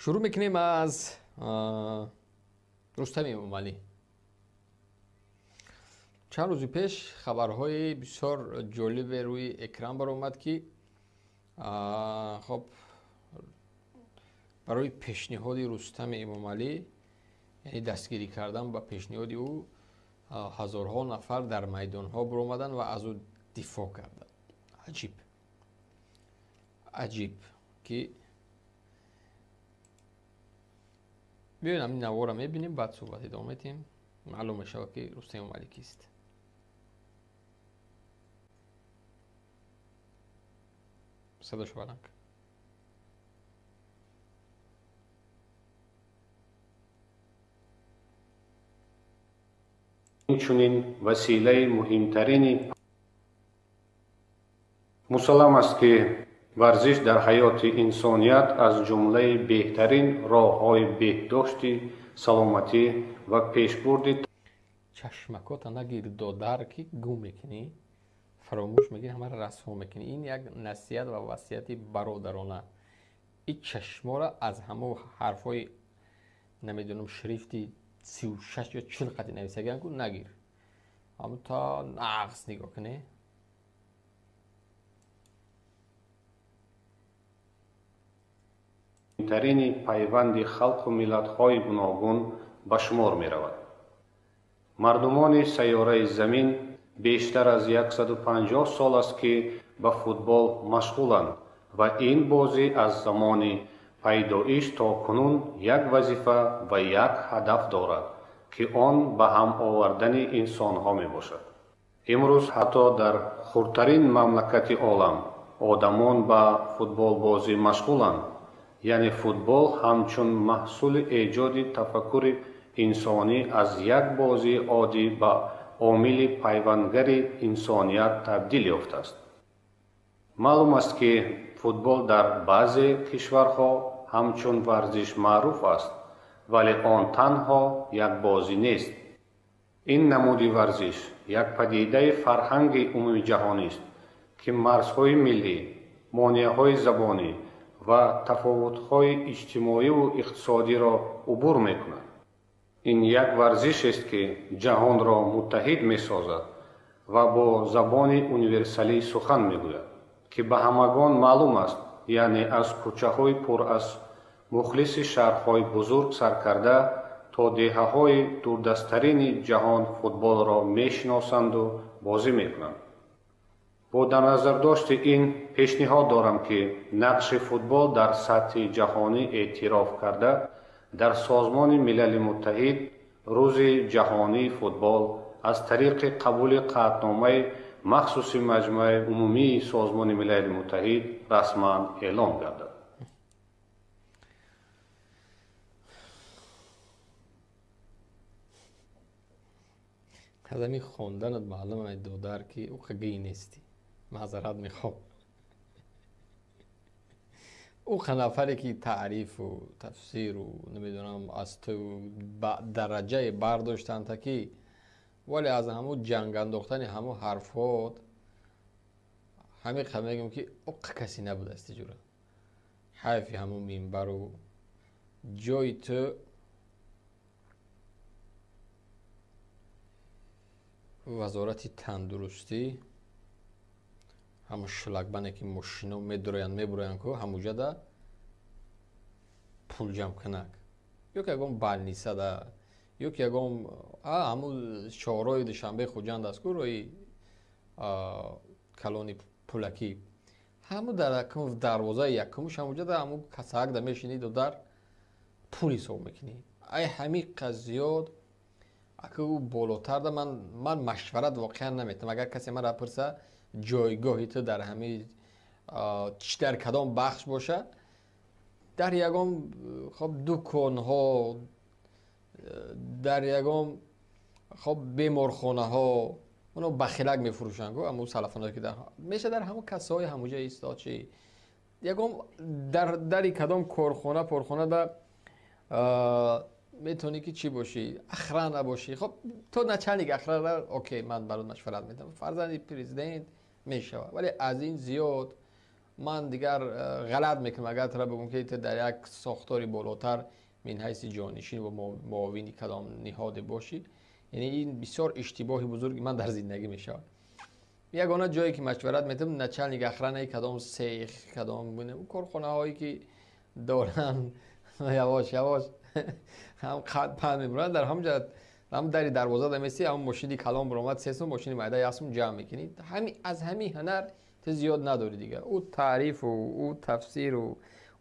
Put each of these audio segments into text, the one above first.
Шурӯъ мекунем аз Рустами Эмомалӣ. Чанд рӯзи пеш хабарҳои бисёр ҷолибе рӯи экран баромад, ки хоб барои пешниҳоди Рустами Эмомалӣ, яъне дастгирӣ кардан ба пешниҳоди ӯ, ҳазорҳо нафар дар майдонҳо баромаданд ва аз ӯ дифоъ карданд. Аҷиб, аҷиб, ки биёед ҳамин наворро мебинем, баъд суҳбат идома медиҳем. Маълум мешавад, ки Рустам Эмомалӣ кист. Садошо баланд кун. Инчунин василаи муҳимтарини мусаллам аст, ки варзиш дар ҳаёти инсоният аз ҷумлаи беҳтарин роҳҳои беҳдошти саломатӣ ва пешбурди Чашмакота нагир, додар, ки гум мекунӣ, фаромӯш мекунӣ, ҳамаро расво мекунӣ. Ин як насиҳат ва васияти бародарона. Ин чашморо аз ҳамо ҳарфҳои, намедонам, шрифти 36 ё 40 қати нависагиан ку нагир, ҳамо то нағз нигоҳ кунӣ. Тарини пайванди халқу миллатҳои гуногун ба шумор меравад. Мардумони сайёраи Замин бештар аз 150 сол аст, ки ба футбол машғуланд ва ин бозӣ аз замони пайдоиш то кунун як вазифа ва як ҳадаф дорад, ки он ба ҳам овардани инсонҳо мебошад. Имрӯз ҳатто дар хурдтарин мамлакати олам одамон ба футболбозӣ машғуланд, яъне футбол ҳамчун маҳсули эҷоди тафаккури инсонӣ аз як бозии оддӣ ба омили пайвандгари инсоният табдил ёфтааст. Маълум аст, ки футбол дар баъзе кишварҳо ҳамчун варзиш маъруф аст, вале он танҳо як бозӣ нест. Ин намуди варзиш як падидаи фарҳанги умумиҷаҳонист, ки марзҳои миллӣ, монеаҳои забонӣ ва тафовутҳои иҷтимоиву иқтисодиро убур мекунад. Ин як варзишест, ки ҷаҳонро муттаҳид месозад ва бо забони универсалӣ сухан мегӯяд, ки ба ҳамагон маълум аст, яъне аз кӯчаҳои пур аз мухлиси шаҳрҳои бузург сар карда то деҳаҳои дурдасттарини ҷаҳон футболро мешиносанду бозӣ мекунанд. Бо дарназардошти ин пешниҳод дорам, ки нақши футбол дар сатҳи ҷаҳонӣ эътироф карда, дар Созмони Милали Муттаҳид Рӯзи ҷаҳонии футбол аз тариқи қабули қатъномаи махсуси Маҷмӯаи умумии Созмони Милали Муттаҳид расман эълон гардад. Аз ҳамин хонданат маълум ай, додар, ки ӯ қагӣ нестӣ. Маъзарат мехоҳам. Ӯ нафаре ки таърифу тафсиру, намедонам, аз ту ба дараҷае бардоштанд, ки вале аз ҳамун ҷанг андохтани ҳамун ҳарфҳот ҳамин қадр мегӯям, ки ӯ касе набудааст ҷура. Ҳайфи ҳамун минбару ҷои ту Вазорати тандурустӣ, ҳамун шлагбане ки мошино медуроянд, мебуроянд ку, ҳамуҷада пул ҷамъкунак, ё ки ягон балнисада, ё ки ягон ҳамун чорроҳи Душанбе Хуҷанд аст ку, роҳи калони пулакӣ, ҳамун дар дарвозаи якумш ҳамуҷада ҳамун касаакда мешинӣ, додар, пул ҳисоб мекунӣ. Ай ҳамиқа зиёд ака ӯ болотарда ман машварат воқеан наметавонам. Агар касе маро пурса, ҷойгоҳи ту дар ҳамин чӣ, дар кадом бахш боша, дар ягон, хоб, дуконҳо, дар ягон, хоб, беморхонаҳо, оно бахилак мефурӯшанд ку, ҳамун салафонҳое ки меша, дар ҳамун кассаҳои ҳамуҷа истод, чи ягон дар дари кадом корхона порхона да метавонӣ ки чӣ бошӣ, охрана бошӣ. Хоб, то начальник охрана, окей, ман барот машварат медиҳам, фарзанди президент мешавад, вале аз ин зиёд. Ман дигар ғалат мекунам агар тура бигӯм, ки ту дар як сохтори болотар мин ҳайси ҷонишин ва муовини кадом ниҳоде бошӣ. Яъне ин бисёр иштибоҳи бузурги ман дар зиндагӣ мешавад. Ягона ҷое ки машварат метавонам, начальник охранаи кадом сейх, кадом корхонаҳое ки доранд, явош явош ҳам қад панд мебуранд, дар ҳамон ҷо ҳам дари дарвоза даместӣ, ҳам мошини калон буромад 3 сум, мошини майда 1 сум ҷамъ мекунӣ. Ҳами аз ҳамин ҳунар ту зиёд надорӣ дигар. Ӯ таърифу ӯ тафсиру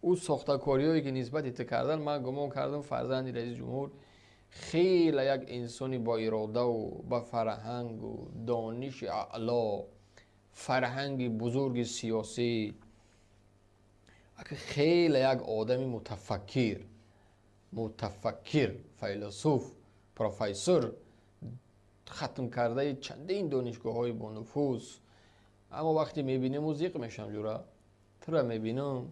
ӯ сохтакориҳое ки нисбати ту кардан, ман гумон кардам фарзанди раиси ҷумҳур хеле як инсони бо иродаву ба фарҳангу дониши аъло, фарҳанги бузурги сиёсӣ, хеле як одами мутафаккир, файласуф, профессор, хатм кардаи чандин донишгоҳҳои бонуфуз. Аммо вақте мебинему зиқ мешавам, ҷура, тура мебинам,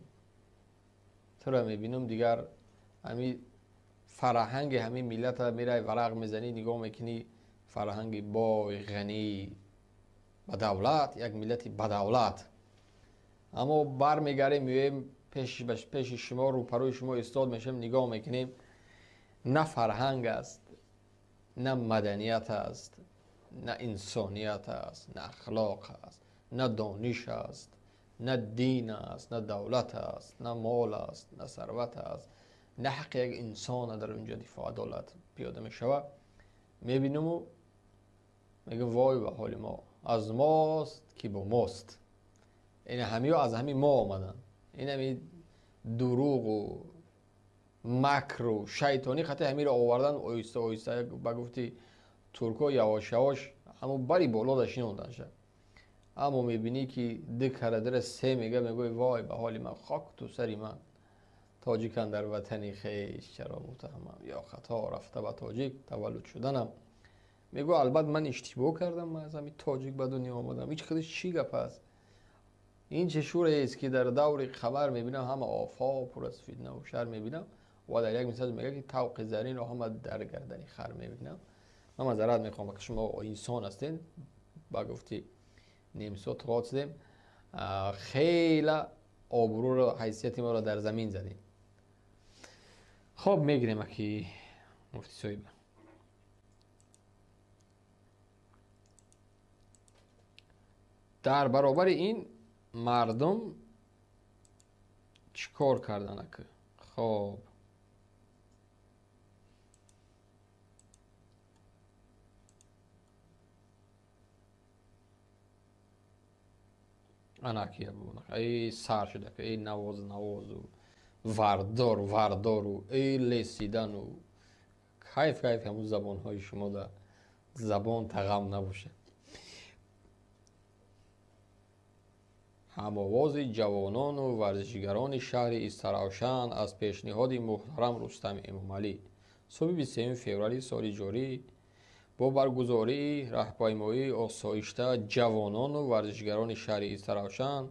тура мебинам, дигар ҳами фарҳанги ҳамин миллата мерай, варақ мезанӣ, нигоҳ мекунӣ, фарҳанги бой, ғанӣ, ба давлат, як миллати бадавлат. Аммо бармегарем, меоем пеши шумо, рӯпарӯи шумо истод мешавем, нигоҳ мекунем, на фарҳанг аст, на маданият аст, на инсоният аст, на ахлоқ аст, на дониш аст, на дин аст, на давлат аст, на мол аст, на сарват аст, на ҳаққи як инсона дар унҷо дифоъ, адолат пиёда мешавад. Мебинаму мегӯм: вой ба ҳоли мо, аз мост ки бо мост. Ин ҳамиё аз ҳамин мо омаданд. Ин ҳами дурӯғу макру шайтонӣ хати ҳамиро овардан, оҳиста оҳиста, ба гуфти туркҳо, явош явош ҳамун бари боло дашинонданша. Аммо мебинӣ ки ду карадира се мега, мегӯй: вой ба ҳоли ман, хок ту сари ман, тоҷикан дар ватани хеш чаро муттаҳамам, ё хато рафта ба тоҷик таваллуд шуданам. Мегӯ: албат ман иштибоҳ кардам, ман аз ҳамин тоҷик ба дунё омадам. Ҳеҷ худаш чӣ гап аст? Ин чӣ шӯреест, ки дар даври қамар мебинам, ҳама офоқ пур аз фитнаву шар мебинам? Ва дар як мисол мегӯяд, ки тавқи заринро ҳама дар гардани хар мебинам. Ман мазарат мехоҳам, ки шумо инсон ҳастед, ба гуфти немсо trotzdem хела обрӯро, ҳайсияти моро дар замин задем. Хоб, мегирем аки муфти соҳиба. Дар баробари ин мардум чӣ кор кардан ака? Хоб, анаки эй сар шуда, эй навоз навозу вардор вардору, эй лесидану, кайф кайф. Ҳамун забонҳои шумо да забон тағам набошад. Ҳамовози ҷавонону варзишгарони шаҳри Истаравшан аз пешниҳоди муҳтарам Рустам Эмомалӣ субҳи 23 феврали соли ҷорӣ бо баргузории раҳпаймоии осоишта ҷавонону варзишгарони шаҳри Истаравшан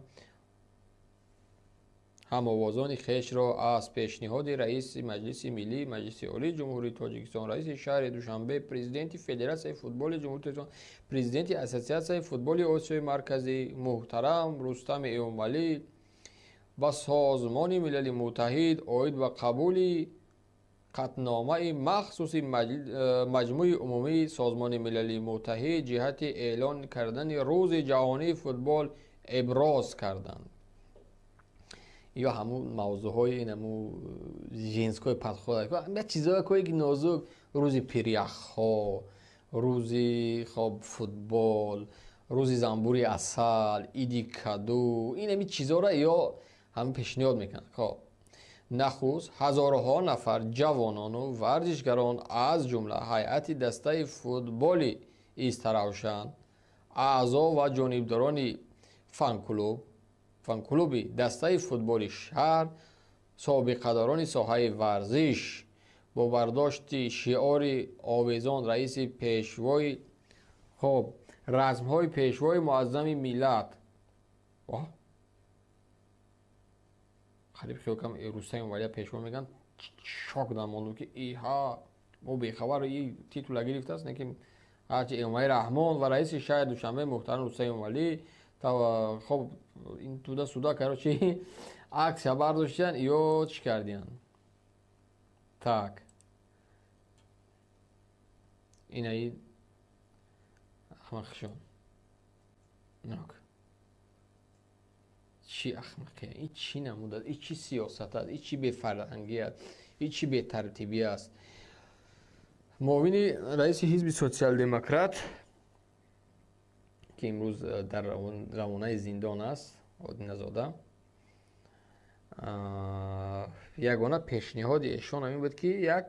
ҳамовозони хешро аз пешниҳоди раиси Маҷлиси Миллӣ, Маҷлиси Олии Ҷумҳурии Тоҷикистон, раиси шаҳри Душанбе, президенти Федератсияи футболи Ҷумҳурии Тоҷикистон, президенти Ассотсиатсияи футболи Осиёи Марказӣ муҳтарам Рустами Эмомалӣ ба Созмони Милали Муттаҳид оид ба қабули қатъномаи махсуси Маҷмӯи Умумии Созмони Милали Муттаҳид ҷиҳати эълон кардани Рӯзи ҷаҳонии футбол иброз карданд. Ё ҳамун мавзӯъҳои ин ҳамун женской подход, як чизое ки нозук, рӯзи пиряхҳо, рӯзи, хоб, футбол, рӯзи занбури асал, иди каду, ин ҳамин чизҳоро ё ҳамин пешниҳод мекунанд. Хоб, нахуст ҳазорҳо нафар ҷавонону варзишгарон, аз ҷумла ҳайати дастаи футболи Истаравшан, аъзо ва ҷонибдорони фанклуби дастаи футболи шаҳр, собиқадорони соҳаи варзиш бо бардошти шиори овезон раиси пешвои, хоб, расмҳои пешвои муаззами миллат, қариб хиёл кам Рустам Эмомалия пешво мегӯянд, шок дамондум, ки иҳа, мо бехабар и титула гирифтааст. Лекин ҳарчи Эмомалӣ Раҳмон ва раиси шаҳри Душанбе муҳтарам Рустам Эмомалӣ Хоб ин туда суда короче аксия бардоштиян ё чӣ кардиян? Так. Инаи ахмақшон. Нок. Чӣ ахмақия? Ин чӣ намуд аст? Ин чӣ сиёсат аст? Ин чӣ бефарҳангӣ аст? Ин чӣ бетартибӣ аст? Муовини раиси ҳизби социал-демократ, ки имрӯз дар равонаи зиндон аст, Одиназода, ягона пешниҳоди эшон ҳамин буд, ки як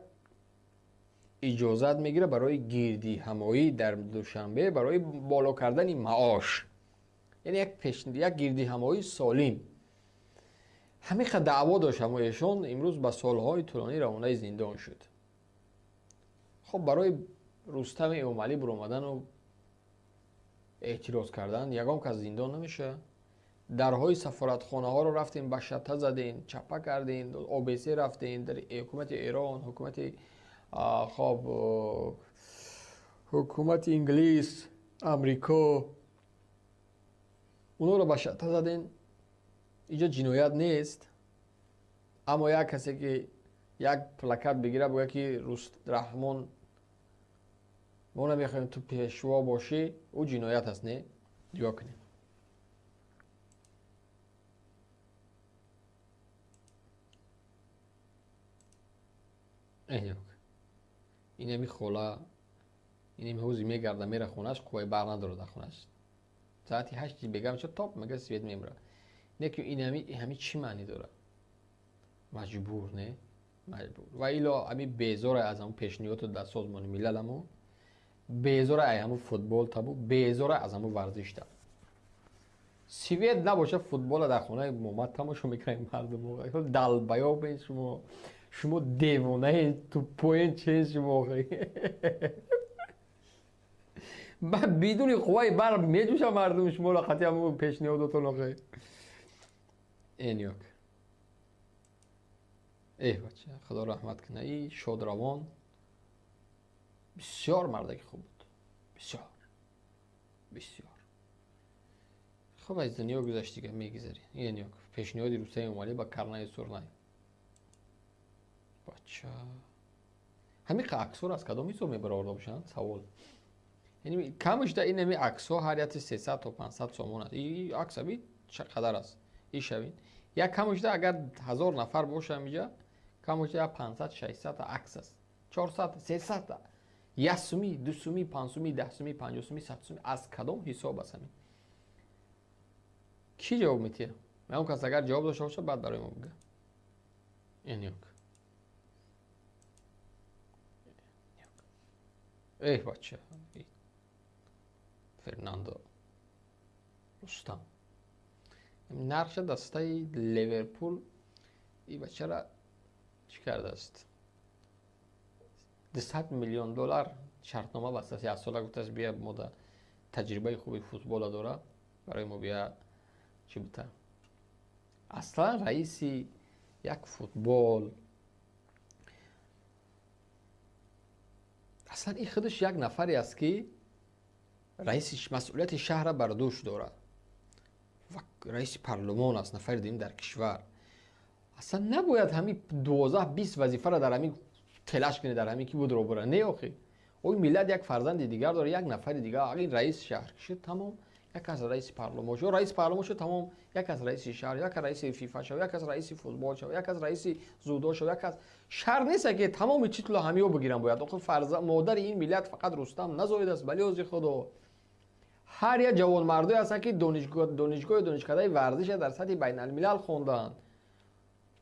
иҷозат мегирад барои гирдиҳамоӣ дар Душанбе барои боло кардани маош. Яъне як гирдиҳамоии солим. Ҳамин даъво дошт, аммо эшон имрӯз ба солҳои тӯлонӣ равонаи зиндон шуд. Хоб барои Рустами Эмомалӣ буромадану эътироз кардан ягон кас зиндон намешавад. Дарҳои сафоратхонаҳоро рафтем, ба шата задем, чапа кардем, ОБС рафтем, дар ҳукумати Эрон, ҳукумати хоб ҳукумати Инглис, Амрико, онҳоро ба шата задем. Инҷо ҷиноят нест, аммо як касе ки як плакат бигирад, бигӯяд ки Раҳмон, мо намехоҳем ту пешво бошӣ, ӯ ҷиноят аст, не? Нигоҳ кунем. Инами хола, инами ҳози мегарда, мера хонаш, қувваи барқ надорад дар хонаш. Соати 8 бегам мешавад, топ мега свет мемирад. Не ки инами ҳами чӣ маънӣ дорад? Маҷбур, не? Маҷбур. Ва ило ами безора аз ҳамун пешниҳодот дар Созмони Милал, амо безора аз ҳамун футбол табу, безора аз ҳамун варзиш табу. Свет набошад, футбола дар хонаи Муҳаммад тамошо мекунанд мардум. Далбаёбен шумо. Шумо девонаед, тупоен, чен шумо. Ба бидуни қувваи барқ меҷӯшад мардум шуморо қатъи ҳамун пешниҳодотон охе. Энёк. Эҳ бача, Худо раҳмат кунад. И шодравон бисёр мардаки хуб буд. Бисёр. Бисёр. Хуб аз дунё гузашт дига, мегузарӣ. Энёк. Пешниҳоди Рустами Эмомалӣ ба карнаи сурнай. Бача. Ҳамин аксҳоро аз кадом ҳисоб мебароварда бошанд? Савол. Яъне камаш да ин ҳамин аксҳо ҳар яти 300 то 500 сомон аст. И акс аби чӣ қадар аст? И шавин. Як камаш да агар 1000 нафар бошад инҷа, камаш да 500 600 акс аст. 400 300. 1 сумӣ, 2 сумӣ, 5 сумӣ, 10 сумӣ, 50 сумӣ, 100 сумӣ аз кадом ҳисоб аст ҳамин? Кӣ ҷавоб медиҳад? Он кас агар ҷавоб дошта бошад, баъд барои мо бигӯяд. Энёк. Эҳ бача, Фернандо Рустам. Нархша дастаи Ливерпул и бачара чӣ кардааст? 200 миллион доллар шартнома бастааст. Як сола гуфтааст, бия мо да таҷрибаи хуби футбола дора, барои мо бия чӣ бута. Аслан раиси як футбол аслан ин худаш як нафаре аст, ки раиси масъулияти шаҳрра бар дӯш дорад ва раиси парлумон аст, нафари дуюм дар кишвар. Аслан набояд ҳамин 12-20 вазифаро дар ҳамин телаш кунед, дар ҳамин ки будро бура. Не охи. Ой миллат як фарзанди дигар дорад, як нафари дигар. Ин раиси шаҳр шуд, тамом. Як кас раиси парлумон шуд, раиси парлумон шуд, тамом. Як кас раиси шаҳр, як кас раиси фифа шуд, як кас раиси футбол шуд, як кас раиси зудо шуд, як кас шаҳр нест ки тамоми титулро ҳамиё бигиранд бояд. Охи фарзанд модари ин миллат фақат Рустам назоид аст, бале ози Худо. Ҳар як ҷавонмардое ҳастанд, ки донишгоҳу донишкадаи варзиша дар сатҳи байналмилал хонданд,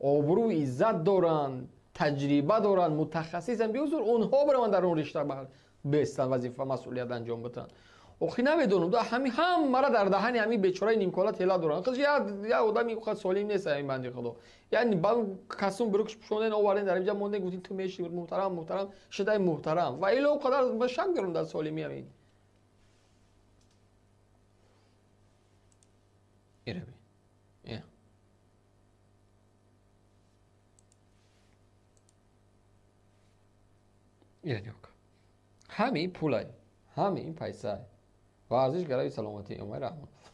обрӯ иззат доранд, таҷриба доранд, мутахассисанд. Биёзур онҳо бираванд дар он ришта бестанд, вазифа масъулият анҷом бидиҳанд. Охи намедонам, ҳами ҳамара дар даҳани ҳамин бечораи нимкола тела доранд. Худш як одами хад солим нест ҳамин банди Худо. Яъне ба касум брукш пӯшонден, оварден дар инҷа монден, гуфтин ту меши муҳтарам, муҳтарам, шудай муҳтарам. Ва ило қадар ба шак дорам дар солимӣ ҳамин. Ираби. Ира. Ҳамин пулай, ҳамин пайсай. Варзиш гарави саломатӣ. Эмомалӣ Раҳмонов.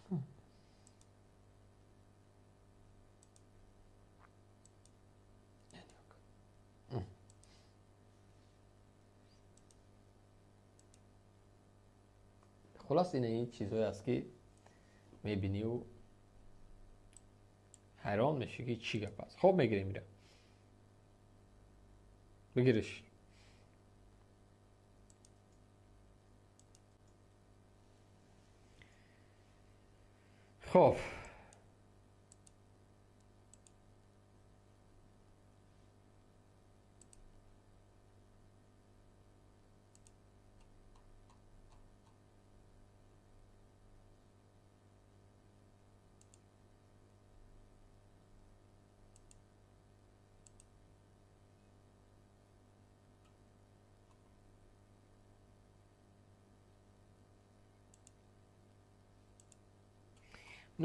Хулас ин чизҳое аст, ки мебинию ҳайрон мешӣ, ки чӣ гап аст. Хоб, мегирем ира, бигириш. Хоб,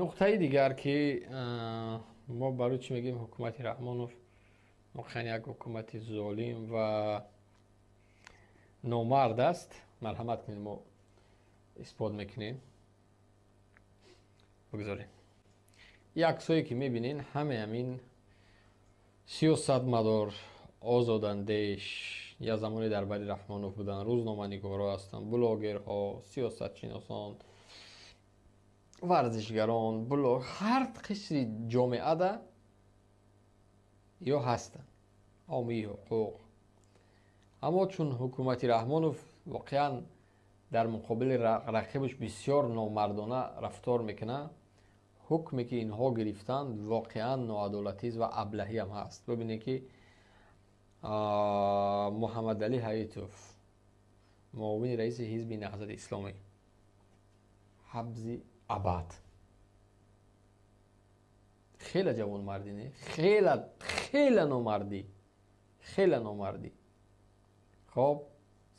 нуқтаи дигар, ки мо барои чӣ мегӯем ҳукумати Раҳмонов воқеан як ҳукумати золим ва номард аст, марҳамат кунед, мо исбот мекунем. Бигзорем як аксое, ки мебинен, ҳамаи ҳамин сиёсатмадор, озодандеш, як замоне дар бари Раҳмонов буданд, рӯзноманигорҳо ҳастанд, блогерҳо, сиёсатшиносон, варзишгарон, блог, ҳар қишри ҷомеада ё ҳастанд ҳомии ҳуқуқ. Аммо чун ҳукумати Раҳмонов воқеан дар муқобили рақибаш бисёр номардона рафтор мекунад, ҳукме ки инҳо гирифтанд, воқеан ноадолатист ва аблаҳиам ҳаст. Бибинед, ки Муҳаммадалӣ Ҳаитов, муовини раиси Ҳизби Наҳзати Исломӣ, ҳабзи абад. Хеле ҷавонмардӣ, не? Хела хела номардӣ, хела номардӣ. Хоб,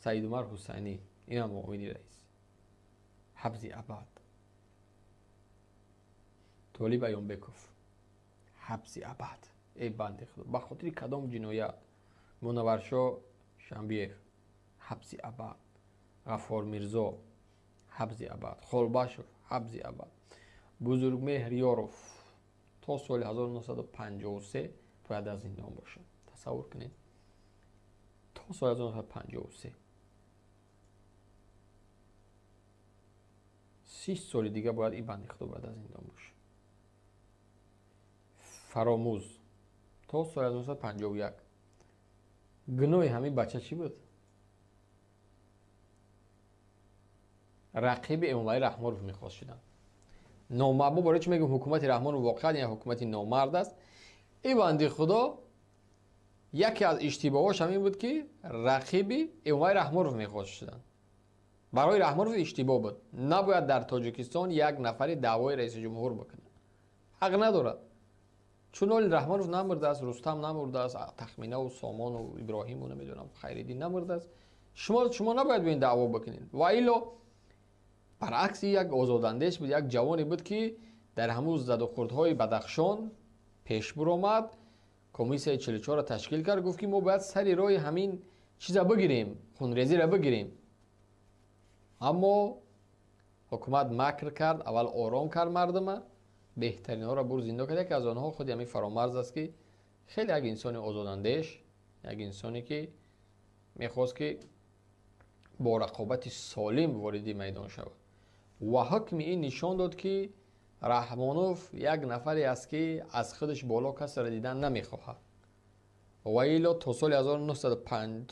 Саидумар Ҳусайнӣ, инам муовини раис, ҳабзи абад. Толиб Аёнбеков, ҳабзи абад. Эй банди худо, ба хотири кадом ҷиноят? Мунавваршо Шамбиев, ҳабзи абад. Ғаффор Мирзо, ҳабзи абад. Холбашов, ҳабзи абад. Бузургмеҳр Ёров то соли 1953 бояд дар зиндон бошад. Тасаввур кунед, то соли 1953, 30 соли дига бояд ин банди худо бояд дар зиндон бошад. Фаромӯз, то соли 1951. Гуноҳи ҳамин бача чӣ буд? Рақиби Эмомалӣ Раҳмонов мехост шудан. Мо барои чӣ мегӯем ҳукумати Раҳмонов воқеан як ҳукумати номард аст? Ин банди худо яке аз иштибоҳош ҳамин буд, ки рақиби Эмомалӣ Раҳмонов мехост шудан. Барои Раҳмонов иштибоҳ буд. Набояд дар Тоҷикистон як нафари даъвои раиси ҷумҳур бикунад, ҳақ надорад, чун оли Раҳмонов намурдааст, Рустам намурдааст, Тахминаву Сомону Иброҳиму, намедонам, Хайриддин намурдааст. Шумо набояд бо ин даъво бикунед. Ва илло баръакси як озодандеш буд, як ҷавоне буд, ки дар ҳамун задухӯрдҳои Бадахшон пеш буромад, комиссияи 44-ро ташкил кард, гуфт, ки мо бояд сари роҳи ҳамин чиза бигирем, хунрезиро бигирем. Аммо ҳукумат макр кард, аввал ором кард мардума, беҳтаринҳоро бур зиндон кард. Яке аз онҳо худи ҳамин Фаромарз аст, ки хеле як инсони озодандеш, як инсоне ки мехост, ки бо рақобати солим вориди майдон шавад. Ва ҳукми ин нишон дод, ки Раҳмонов як нафаре аст, ки аз худаш боло касеро дидан намехоҳад. Ва илло то соли 1951,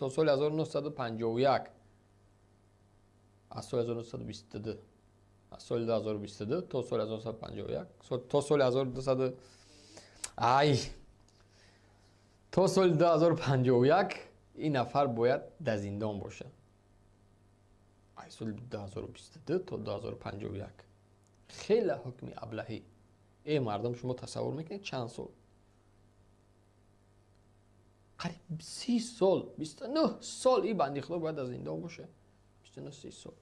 аз соли 1922, аз соли 2022 то соли 1951, то соли 1200, ай, то соли 2051 ин нафар бояд дар зиндон бошад. Ай соли 2022 то 2051, хеле ҳукми аблаҳӣ. Эй мардум, шумо тасаввур мекунед, чанд сол? Қариб 30 сол, 29 сол ин банди худо бояд дар зиндон бошад. 29, 30 сол.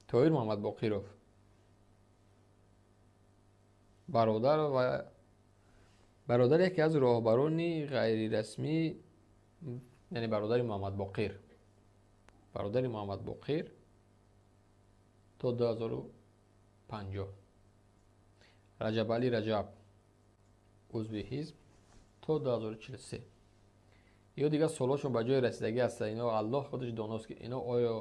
Тоҳир Муҳаммадбоқиров, бародар ва бародари яке аз роҳбарони ғайрирасмӣ, яъне бародари Муҳаммадбоқир, бародари Муҳаммадбоқир, то 2050. Раҷабалӣ Раҷаб, узви ҳизб, то 2043. Ё дигар солҳошон ба ҷои расидагӣ ҳастанд. Ино Аллоҳ худаш доност, ки ино оё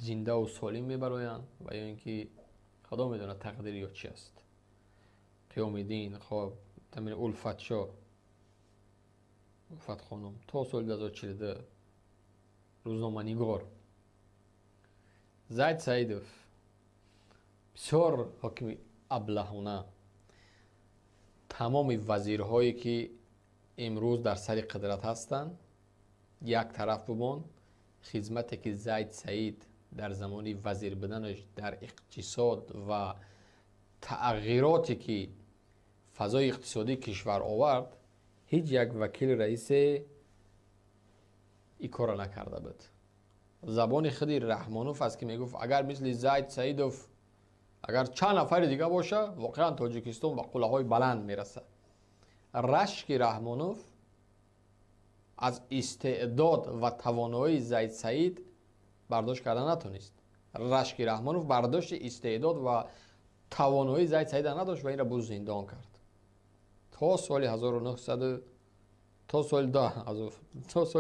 зиндаву солим мебароянд ва ё ин ки худо медонад тақдир ё чи аст. Қиёмиддин, хоб, тамин Улфатшо, Улфат хонум то соли 2042 рӯзноманигор. Зайд Саидов бисёр ҳокими аблаҳона. Тамоми вазирҳое ки имрӯз дар сари қудрат ҳастанд, як тараф бимон, хизмате ки Зайд Саид дар замони вазир буданаш дар иқтисод ва тағйироте ки фазои иқтисодии кишвар овард, ҳеҷ як вакили раисе ин корро накарда буд. Забони худи Раҳмонов аст, ки мегуфт, агар мисли Зайд Саидов агар чанд нафари дига боша, воқеан Тоҷикистон ба қуллаҳои баланд мерасад. Рашки Раҳмонов аз истеъдод ва тавоноии Зайд Саид бардошт карда натонист. Рашки Раҳмонов бардошти истеъдод ва тавоноии Зайд Саида надошт ва инро боз зиндон кард. То соли 1900, то соли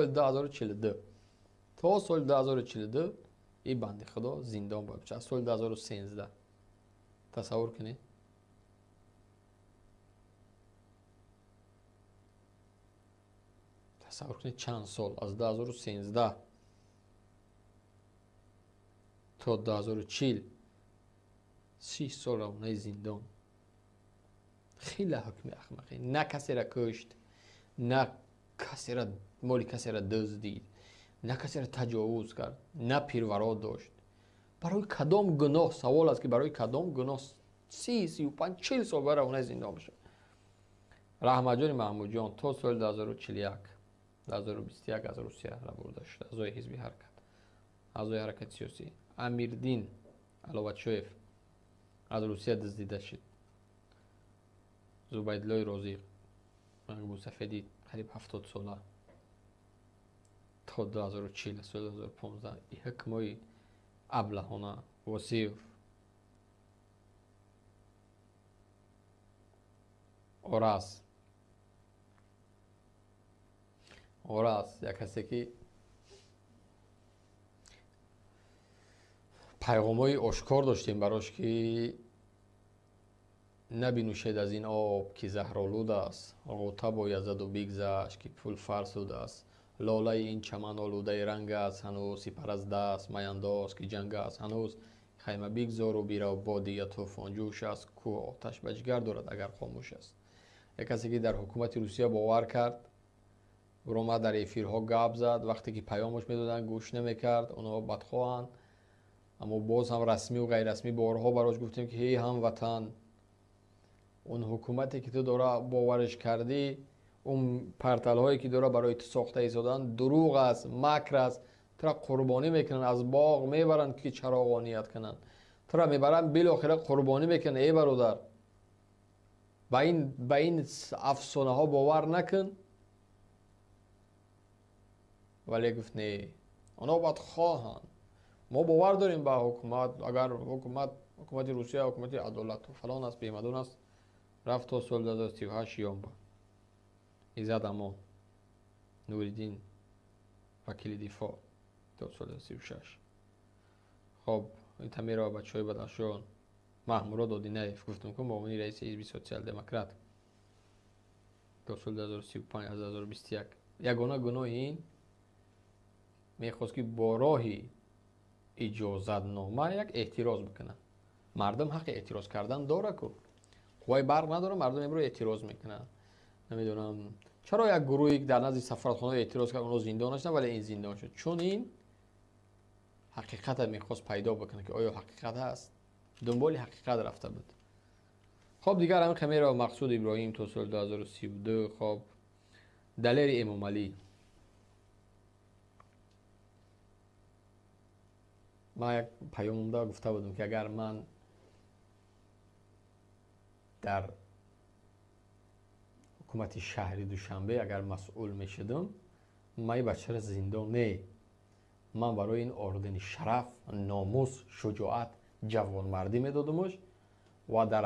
2042, то соли 2042 ин банди худо зиндон буд. Аз соли 2013 тасаввур кунед. Тасаввур кунед чанд сол, аз 2013 то 2040, 30 сол равонаи зиндон. Хеле ҳукми ахмақӣ. На касеро кушт, на касеро моли касеро дуздид, на касеро таҷовуз кард, на пирваро дошт. Барои кадом гуноҳ, савол аст, ки барои кадом гуноҳ 30, 35, 40 сол бояд равонаи зиндон бошад. Раҳматҷони Маҳмудҷон то соли 2041, 2021 аз Русия рабурда шуд, аъзои ҳизби ҳаракат, аъзои ҳаракати сиёсӣ. Амирдин Аловатшоев аз Русия дуздида шуд. Зубайдуллои Розиқ, мусафеди қариб 70 сола, то 2040, соли 2015 ҳукмҳои аблаҳона. Восиев, Ораз, Ораз як касе ки пайғомҳои ошкор доштем барош, ки набинӯшед аз ин об, ки заҳролуд аст, ғӯта бояд заду бигзашт, ки пул фарсуд аст, лолаи ин чаман олудаи ранг аст ҳанӯз, сипар аз даст маяндоз, ки ҷанг аст ҳанӯз, хайма бигзору бирав, бодия тӯфонҷӯш аст, кӯҳ оташ ба ҷигар дорад, агар хомӯш аст. Як касе ки дар ҳукумати Русия бовар кард, омад дар эфирҳо гап зад, вақте ки паёмош медоданд гӯш намекард, онҳо бадхоҳанд. Аммо боз ҳам расмиву ғайррасмӣ борҳо барош гуфтем, ки ҳей ҳамватан, он ҳукумате ки ту дора бовариш кардӣ, он порталҳое ки дора барои ту сохта истоданд, дурӯғ аст, макр аст, тура қурбонӣ мекунанд, аз боғ мебаранд, ки чароғоният кунанд, тура мебаранд, билохира қурбонӣ мекунанд. Эй бародар, ба ин афсонаҳо бовар накун. Вале гуфт не, онҳо бадхоҳанд, мо бовар дорем ба ҳукумат, агар ҳукумати Русия ҳукумати адолату фалон аст, бемадон аст. Рафт то соли 2038 ёмба. Иззат Амон, Нуриддин вакили дифоъ то соли 2036. Хоб, ин тамерова бачаҳои Бадахшон, Маҳмурод Одинаев, гуфтам ку, муовини раиси ҳизби социал-демократ то соли 2035, аз 2021. Ягона гуноҳи ин мехост, ки бо роҳи иҷозатнома як эътироз бикунад. Мардум ҳаққи эътироз кардан дора ку. Қувваи барқ надора, мардум имрӯз эътироз мекунанд. Намедонам чаро як гурӯҳе дар назди сафоратхона эътироз кард, онҳо зиндон нашуданд, вале ин зиндон шуд. Чун ин ҳақиқатро мехост пайдо бикунад, ки оё ҳақиқат ҳаст. Дунболи ҳақиқат рафта буд. Хоб, дигар ҳамин камера Мақсуд Иброҳим то соли 2032. Хоб, Далери Эмомалӣ. Ман як паёмумда гуфта будам, ки агар ман дар ҳукумати шаҳри Душанбе агар масъул мешудам, ман ин бачаро зиндон не, ман барои ин ордени шараф, номус, шуҷоат, ҷавонмардӣ медодамш ва дар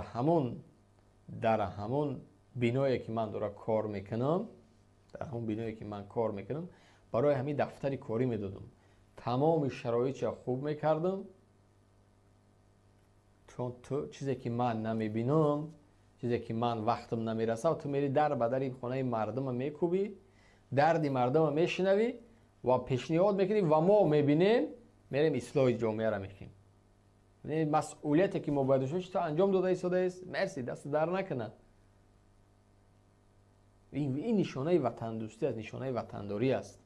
ҳамон биное ки ман дора кор мекунам, Дар ҳамон биное ки ман кор мекунам, барои ҳамин дафтари корӣ медодам. Тамоми шароитша хуб мекардам, чун ту чизе ки ман намебинам, чизе ки ман вақтам намерасад, ту мери дар ба дари хонаи мардума мекӯбӣ, дарди мардума мешунавӣ ва пешниҳод мекунӣ ва мо мебинем, мерем ислоҳи ҷомеаро мекунем. Масъулияте ки мо бояд дошта бошем, ту анҷом дода истодааст. Мерси, даст дар накунад. Ин нишонаи ватандӯстӣ аст, нишонаи ватандорӣ аст.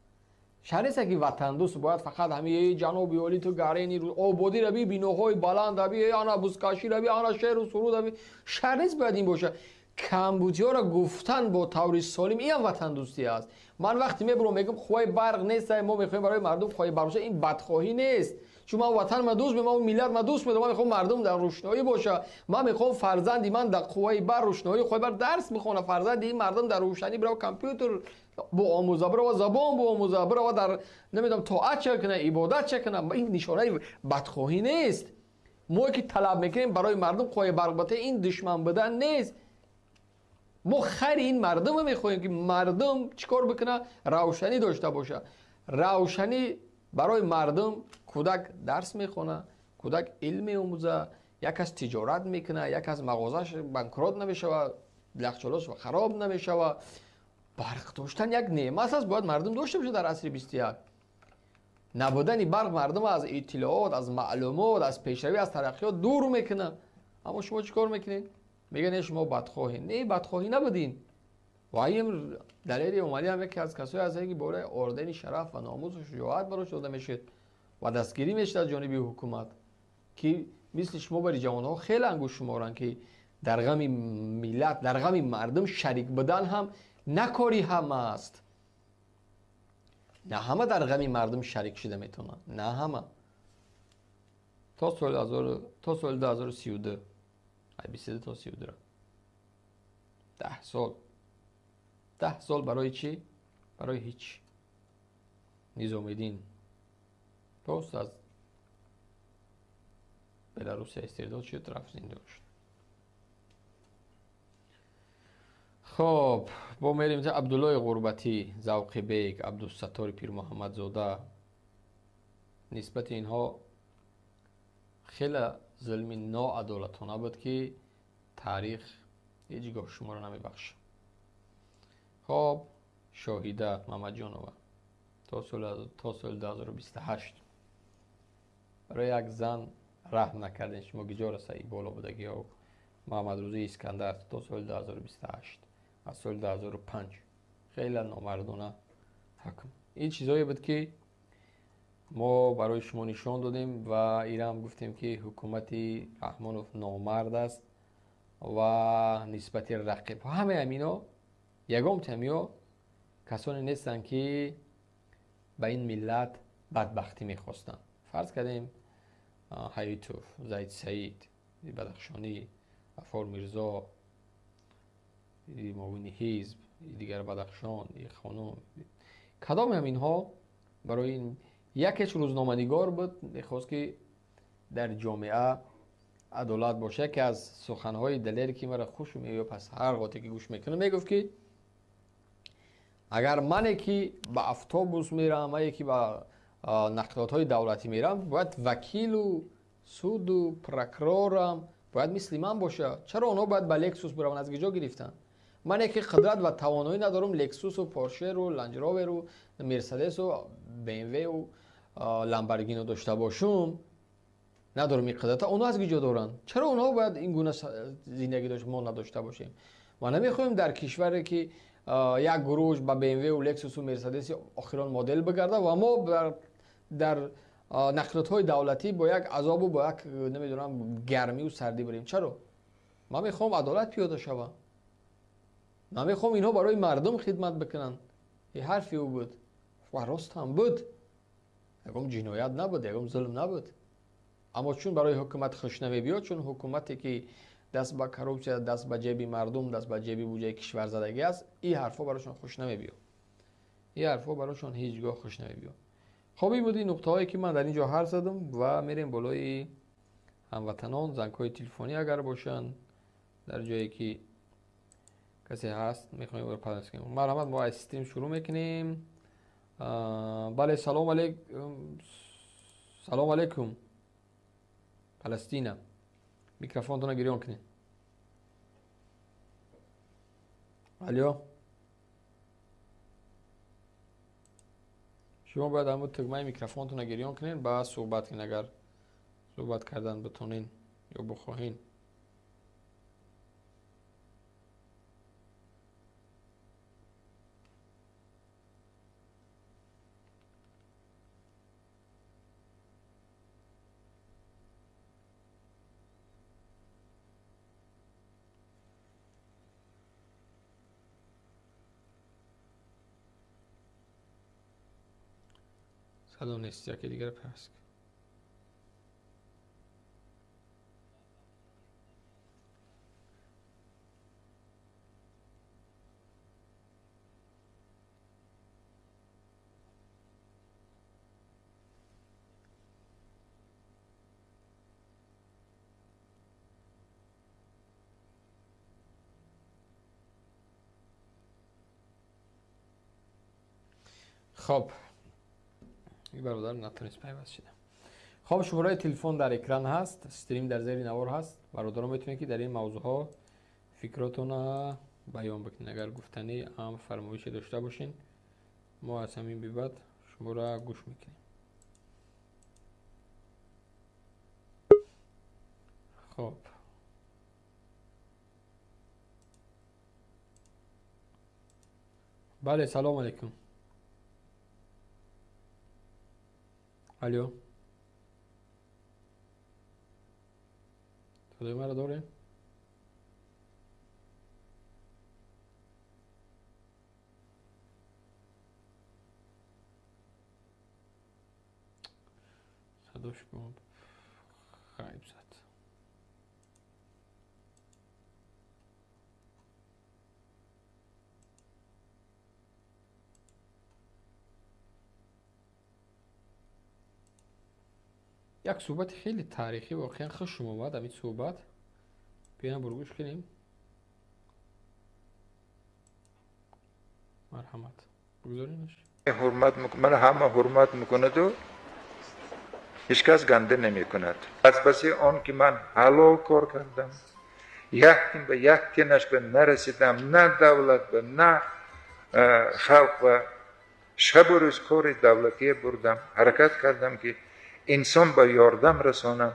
Шарт нест ки ватандӯст бояд фақат ҳамин ҷаноби олӣ ту гарени ободӣ раби, биноҳои баланд раби, ана бузкашӣ раби, ана шеъру суруд раби. Шарт нест бояд ин бошад. Камбудиҳоро гуфтан бо таври солим ин ҳам ватандӯстӣ аст. Ман вақте мебурам мегӯям қувваи барқ нест, мо мехоҳем барои мардум қувваи барқ бошад, ин бадхоҳӣ нест. Чун ман ватанма дӯст мемонам, миллатма дӯст медорам, ман мехоҳам мардум дар рӯшноӣ бошад, ман мехоҳам фарзанди ман дар қувваи барқ, рӯшноӣ, қувваи барқ дарс бихонад, фарзанди ин мардум дар рӯшанӣ бирава компютер биомӯза, бирава забон биомӯза, бирава дар намедонам тоат ча кунад, ибодат ча кунад. Ин нишонаи бадхоҳӣ нест. Мо ки талаб мекунем барои мардум қувваи барқ бата, ин душман будан нест. Мо хайри ин мардумро мехоҳем ки мардум чӣ кор бикунад? Равшанӣ дошта бошад. Равшанӣ барои мардум, кӯдак дарс мехонад, кӯдак илм меомӯзад, як кас тиҷорат мекунад, як кас мағозааш банкрот намешавад, яхчолош хароб намешавад. Барқ доштан як неъмат аст, бояд мардум дошта бошад дар асри 21. Набудани барқ мардум аз иттилоот, аз маълумот, аз пешравӣ, аз тараққиёт дур мекунад. Аммо шумо чӣ кор мекунед? Мегӯянд не, шумо бадхоҳед. Не, бадхоҳӣ набудин. Ва ин Далери Эмомалӣ ҳам яке аз касое ҳастанд ки бораи ордени шараф ва номусу шуҷоат барош дода мешуд ва дастгирӣ мешуд аз ҷониби ҳукумат, ки мисли шумо барои ҷавонҳо хеле ангушт шуморанд ки дар ғами миллат, дар ғами мардум шарик будан ҳам на кори ҳама аст. На ҳама дар ғами мардум шарик шуда метавонанд, на ҳама. То соли 2032, 22 то 32, 10 сол. 10 сол барои чӣ? Барои ҳеҷ. Низомиддин пост аз Беларусия истирдод шуд, рафт зиндон шуд. Хоб, бо мерем та Абдуллои Ғурбатӣ, Завқибек, Абдусаттори Пирмуҳаммадзода. Нисбати инҳо хеле зулми ноадолатона буд ки таърих ҳеҷ гоҳ шуморо намебахшад. Хоб, Шоҳида Мамаҷонова то соли 2028 барои як зан раҳм накардем, шумо гиҷо расаи боло будагиҳо. Муҳаммадрӯзи Искандар то соли 2028, аз соли 2005 хеле номардона ҳукм. Ин чизое буд ки мо барои шумо нишон додем ва ирам гуфтем ки ҳукумати Раҳмонов номард аст ва нисбати рақиб. Ҳамаи ҳамино ягон тамиё касоне нестанд ки ба ин миллат бадбахтӣ мехостанд. Фарз кардем Ҳаитов, Зайд Саид, Бадахшонӣ, Ғаффор Мирзо, муовини ҳизб, дигар Бадахшон, хонум, кадоме ҳам инҳо барои ин якеш рӯзноманигор буд, мехост ки дар ҷомеа адолат бошад. Яке аз суханҳои Далер ки маро хуш меояд, пас ҳар гоҳе ки гӯш мекунам, мегуфт ки агар мане ки ба автобус мерам, мане ки ба нақлиётҳои давлатӣ мерам, бояд вакилу суду прокурорам бояд мисли ман бошад. Чаро онҳо бояд ба Лексус бираванд? Аз киҷо гирифтанд? Мане ки қудрат ва тавоноӣ надорам, Лексусу, Поршеру, Ланҷроверу, Мерседесу, БМВу, Ламборгино дошта бошум, надорам ин қудрата, онҳо аз киҷо доранд? Чаро онҳо бояд ин гуна зиндагӣ дошта, мо надошта бошем? Ма намехоҳем дар кишваре ки як гурӯҳ ба БМВ, Лексусу, Мерседеси охирон модел бигарда ва мо дар нақлиётҳои давлатӣ бо як азобу бо як намедонам гармию сардӣ бирем. Чаро? Ман мехоҳам адолат пиёда шавам. Ман мехоҳам инҳо барои мардум хидмат бикунанд. Ин ҳарфи ӯ буд ва рост ҳам буд. Ягон ҷиноят набуд, ягон зулм набуд. Аммо чун барои ҳукумат хуш намебиёд, чун ҳукумате ки даст ба коррупсия, даст ба ҷеби мардум, даст ба ҷеби буҷаи кишвар задагӣ аст, ин ҳарфҳо барошон хуш намебиёд. Ин ҳарфҳо барошон ҳеҷ гоҳ хуш намебиёд. Хоб, ин буд ин нуқтаҳое ки ман дар ин ҷо ҳарф задам ва мерем болои ҳамватанон, зангҳои телефонӣ агар бошанд, дар ҷое ки Касе ҳаст мехоҳем ӯро пайваст кунем. Марҳамат, мо аз стрим шурӯъ мекунем. Бале, салом алейкум. Салом алейкум. Палестина. Микрофонтонро гирён кунед. Алё. Шумо бояд ҳамун тугмаи микрофонтонро гирён кунед, баъд суҳбат кунед, агар суҳбат кардан битонен ё бихоҳен. Садо нест, яке дигар пайваст. Хоб, ин бародар натонист пайваст шуда. Хоб, шумораи телефон дар экран ҳаст, стрим дар зери навор ҳаст. Бародарон метавонед, ки дар ин мавзӯъҳо фикротонро баён бикунед. Агар гуфтанӣ ам фармоише дошта бошед, мо аз ҳамин бибад шуморо гӯш мекунем. Хоб, бале, салом алейкум. Алло. Садои маро дорем? Садош ғайб зад. Як суҳбати хеле таърихӣ, воқеан хушум омад ҳамин суҳбат. Биёем бургӯш кунем. Марҳамат, бигзоринаш. Ҳурмат ман ҳама ҳурмат мекунаду ҳеҷ кас ганда намекунад. Аз баси он ки ман ҳалол кор кардам, як тин ба як тинаш ба нарасидам, на давлат ба, на халқ ба, шабу рӯз кори давлатие бурдам, ҳаракат кардам ки инсон ба ёрдам расонам,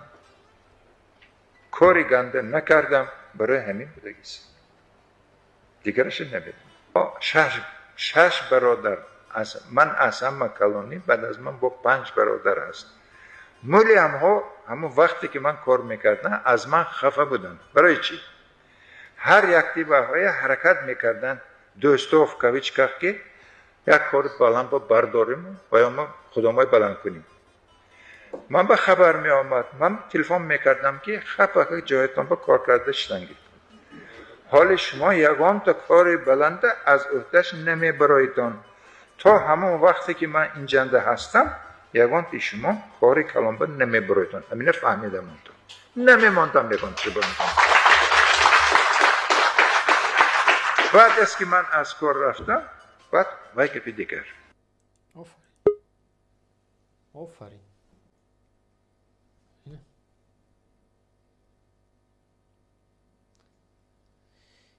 кори ганда накардам, барои ҳамин будагист. Дигарашро намедонам. Шаш бародар, ман аз ҳама калонӣ, баъд аз ман бо 5 бародар ҳаст. Мули ҳамҳо ҳамон вақте ки ман кор мекардам, аз ман хафа буданд. Барои чӣ? Ҳар якти баҳоя ҳаракат мекарданд, дӯсто в кавичках, ки як кори баланд бардорим ва ё мо худомой баланд кунем. Ман ба хабар меомад, ман телефон мекардам, ки хафа ҷоятон ба кор карда шудангед. Ҳоли шумо ягонта кори баланда аз ӯҳдаш намебароитон. То ҳамон вақте ки ман инҷанда ҳастам, ягонти шумо кори калонба намебароитон. Ҳамина фаҳмидам онто. Намемондам ягон чӣ бароитон. Баъд аз ки ман аз кор рафтам, баъд вай гапи дигар. Офарин. Офарин.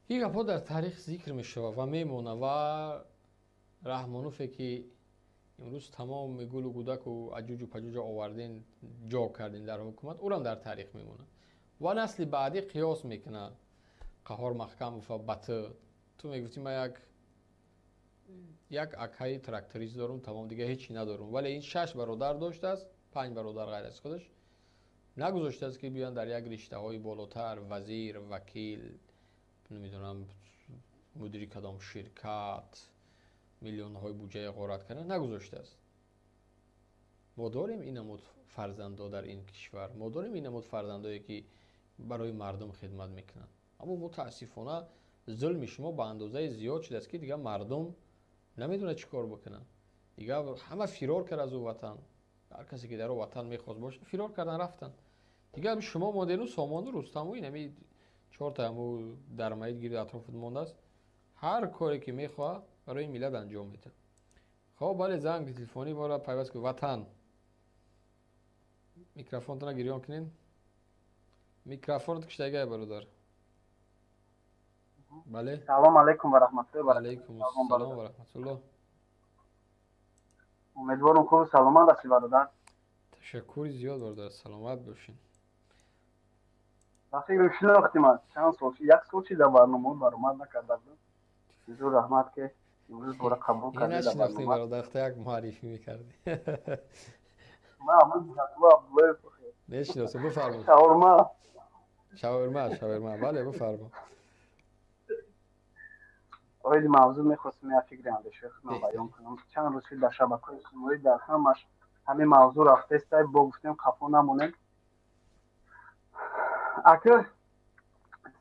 Ин гапҳо дар таърих зикр мешавад ва мемонад ва Раҳмонуфе ки имрӯз тамоми гулу гудаку аҷуҷу паҷуҷа оварден, ҷо кардем дар ҳукумат, ӯрам дар таърих мемонад. Ва насли баъдӣ қиёс мекунад. Қаҳор Маҳкамов ба ту. Ту мегуфтӣ ман як акаи тракторист дорум, тамом, дигар ҳеҷ надорум. Вале ин 6 бародар доштааст, 5 бародар ғайр аз худаш. Нагузоштааст ки биёянд дар як риштаҳои болотар, вазир, вакил, намедонам, мудири кадом ширкат, миллионҳои буҷаи ғорат кардан нагузоштааст. Мо дорем ин намуд фарзандо дар ин кишвар, мо дорем ин намуд фарзандое ки барои мардум хидмат мекунанд. Аммо мутаассифона зулми шумо ба андозаи зиёд шудааст, ки дигар мардум намедонад чӣ кор бикунанд. Дигар ҳама фирор кард аз ӯ ватан. Ҳар касе ки дар ӯ ватан мехост бошад, фирор кардан рафтанд. Дигар шумо модену Сомону Рустаму ин ҳами 4 та ҳаму дармаид гирд атрофат мондааст. Ҳар коре ки мехоҳад барои миллат анҷом медиҳад. Хоб, бале, занги телефонӣ моро пайваст кун. Ватан, микрофонтона гирён кунед. Микрофонат киштагай, бародар. Бале. Салом алайкум ва раҳматуллоҳи ва Алайкум ассалом ва раҳматуллоҳ. Умедворам, хубу саломат ҳастӣ, бародар. Ташаккури зиёд, бародар, саломат бошед. Ба фикрам, шинохтим, аз чанд сол, як сол чи дар барномаҳо баромад накарда будам. Бисёр раҳмат, ки имрӯз бора қабул кардӣ. Нашинохтем, бародар, як муаррифӣ мекардӣ. Ман Абдулло Абдуллоев. Мешиносам, бифармо. Шаурма. Шаурма, шаурма, бале, бифармо. Оиди мавзӯъ мехостем як фикри андешаи худам баён кунам. Чанд рӯз дар шабакаҳои иҷтимоӣ дар ҳамаш ҳамин мавзӯъ рафтеста, бо гуфтем, қафо намонем. Ака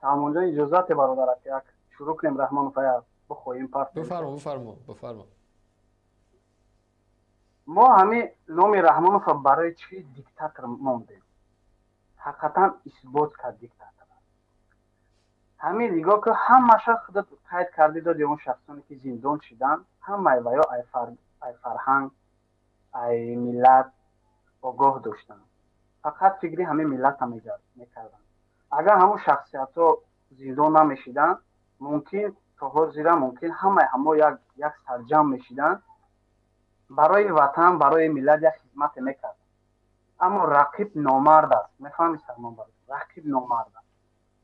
Салмонҷон, иҷозате, бародар, ака, як шурӯъ кунем, Раҳмонов ая бихоҳем пар. Бифармо, бифармо, бифармо. Мо ҳамин номи Раҳмонова барои чӣ диктатор мондем? Ҳақиқатан исбот кард, диктатор. Ҳамин нигоҳ ки ҳамаша худат қайд кардӣ, доди, он шахсоне ки зиндон шиданд, ҳамаи ваё ай фарҳанг, ай миллат огоҳ доштанд, фақат фикри ҳамин миллата мекарданд. Агар ҳамон шахсиятҳо зиндон намешиданд, мумкин то ҳозира мумкин ҳамаи ҳамо як сарҷамъ мешиданд, барои ватан, барои миллат як хизмате мекарданд. Аммо рақиб номард аст, мефаҳми, Салмон бародар, рақиб номард аст.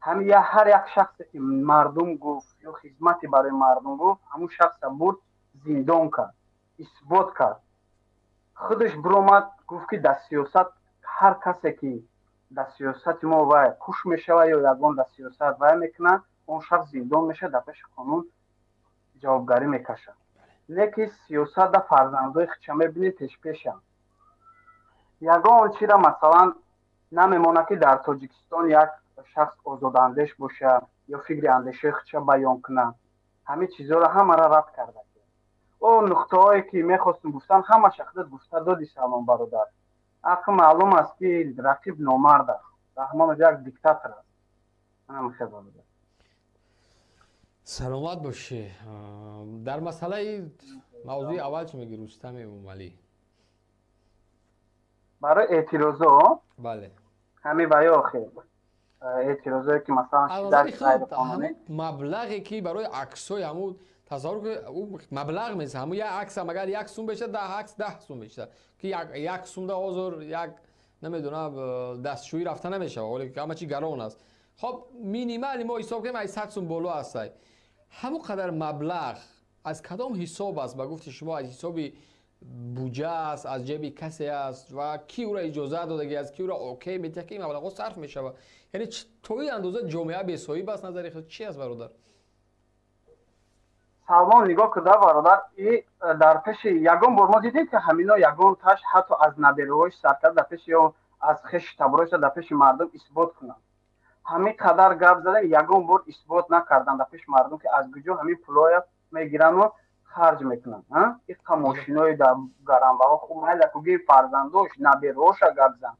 Ҳамин ҳар як шахсе ки мардум гуфт ё хизмате барои мардум гуфт, ҳамун шахса бурд, зиндон кард, исбот кард. Худаш биромад, гуфт, ки дар сиёсат ҳар касе ки дар сиёсати мо вай куш мешавад ё ягон дар сиёсат вай мекунад, он шахс зиндон мешавад, дар пеши қонун ҷавобгарӣ мекашад. Лекин сиёсат да фарзандои хича мебинед, пешпешанд. Ягон чира, масалан, намемонад, ки дар Тоҷикистон як шахс озодандеш бошад ё фикри андешаи худша баён кунад. Ҳамин чизҳоро ҳамаро рад карда. О нуқтаҳое ки мехостум гуфтан, ҳамаша худат гуфта доди, Салмон бародар. Ақл маълум аст, ки рақиб номард аст, Раҳмонов як диктатор аст. Ҳамин, бародар. Саломат бошӣ. Дар масъалаи мавзӯи аввал чӣ мегӣ, Рустам Эмомалӣ? Барои эътирозо? Бале. Ҳамин баё охир эътирозое ки, масалан, маблағе ки барои аксҳои ҳамун, тасаввур ки маблағ меса, ҳамун як аксам агар 1 сум беша, 10 акс 10 сум мешава, ки 1 сумда ҳозир як, намедонам, дастшӯӣ рафта намешава, ҳоле ҳама чи гарон аст. Хоб, минимали мо ҳисоб кунем, ай 100 сум боло ҳастай. Ҳамон қадар маблағ аз кадом ҳисоб аст? Ба гуфти шумо, аз ҳисоби буҷа аст, аз ҷеби касе аст ва ки ӯро иҷозат додагӣ аст, ки ӯро окей метиҳад, ки ин маблағҳо сарф мешавад? Яъне то ин андоза ҷомеа бесоҳиб аст, назари худ чи аст, бародар? Салмон, нигоҳ куда, бародар, и дар пеши ягон бор мо дидем, ки ҳамино ягон таш, ҳатто аз набераҳош сар кард, дар пеши ё аз хеши табороша дар пеши мардум исбот кунанд? Ҳамин қадар гап задем, ягон бор исбот накарданд дар пеши мардум, ки аз куҷо ҳамин пулҳоя мегирану харҷ мекунанд. Иқа мошинои дар гарамбаҳо, хуб, майла, куги фарзандош, набераҳоша гап зан.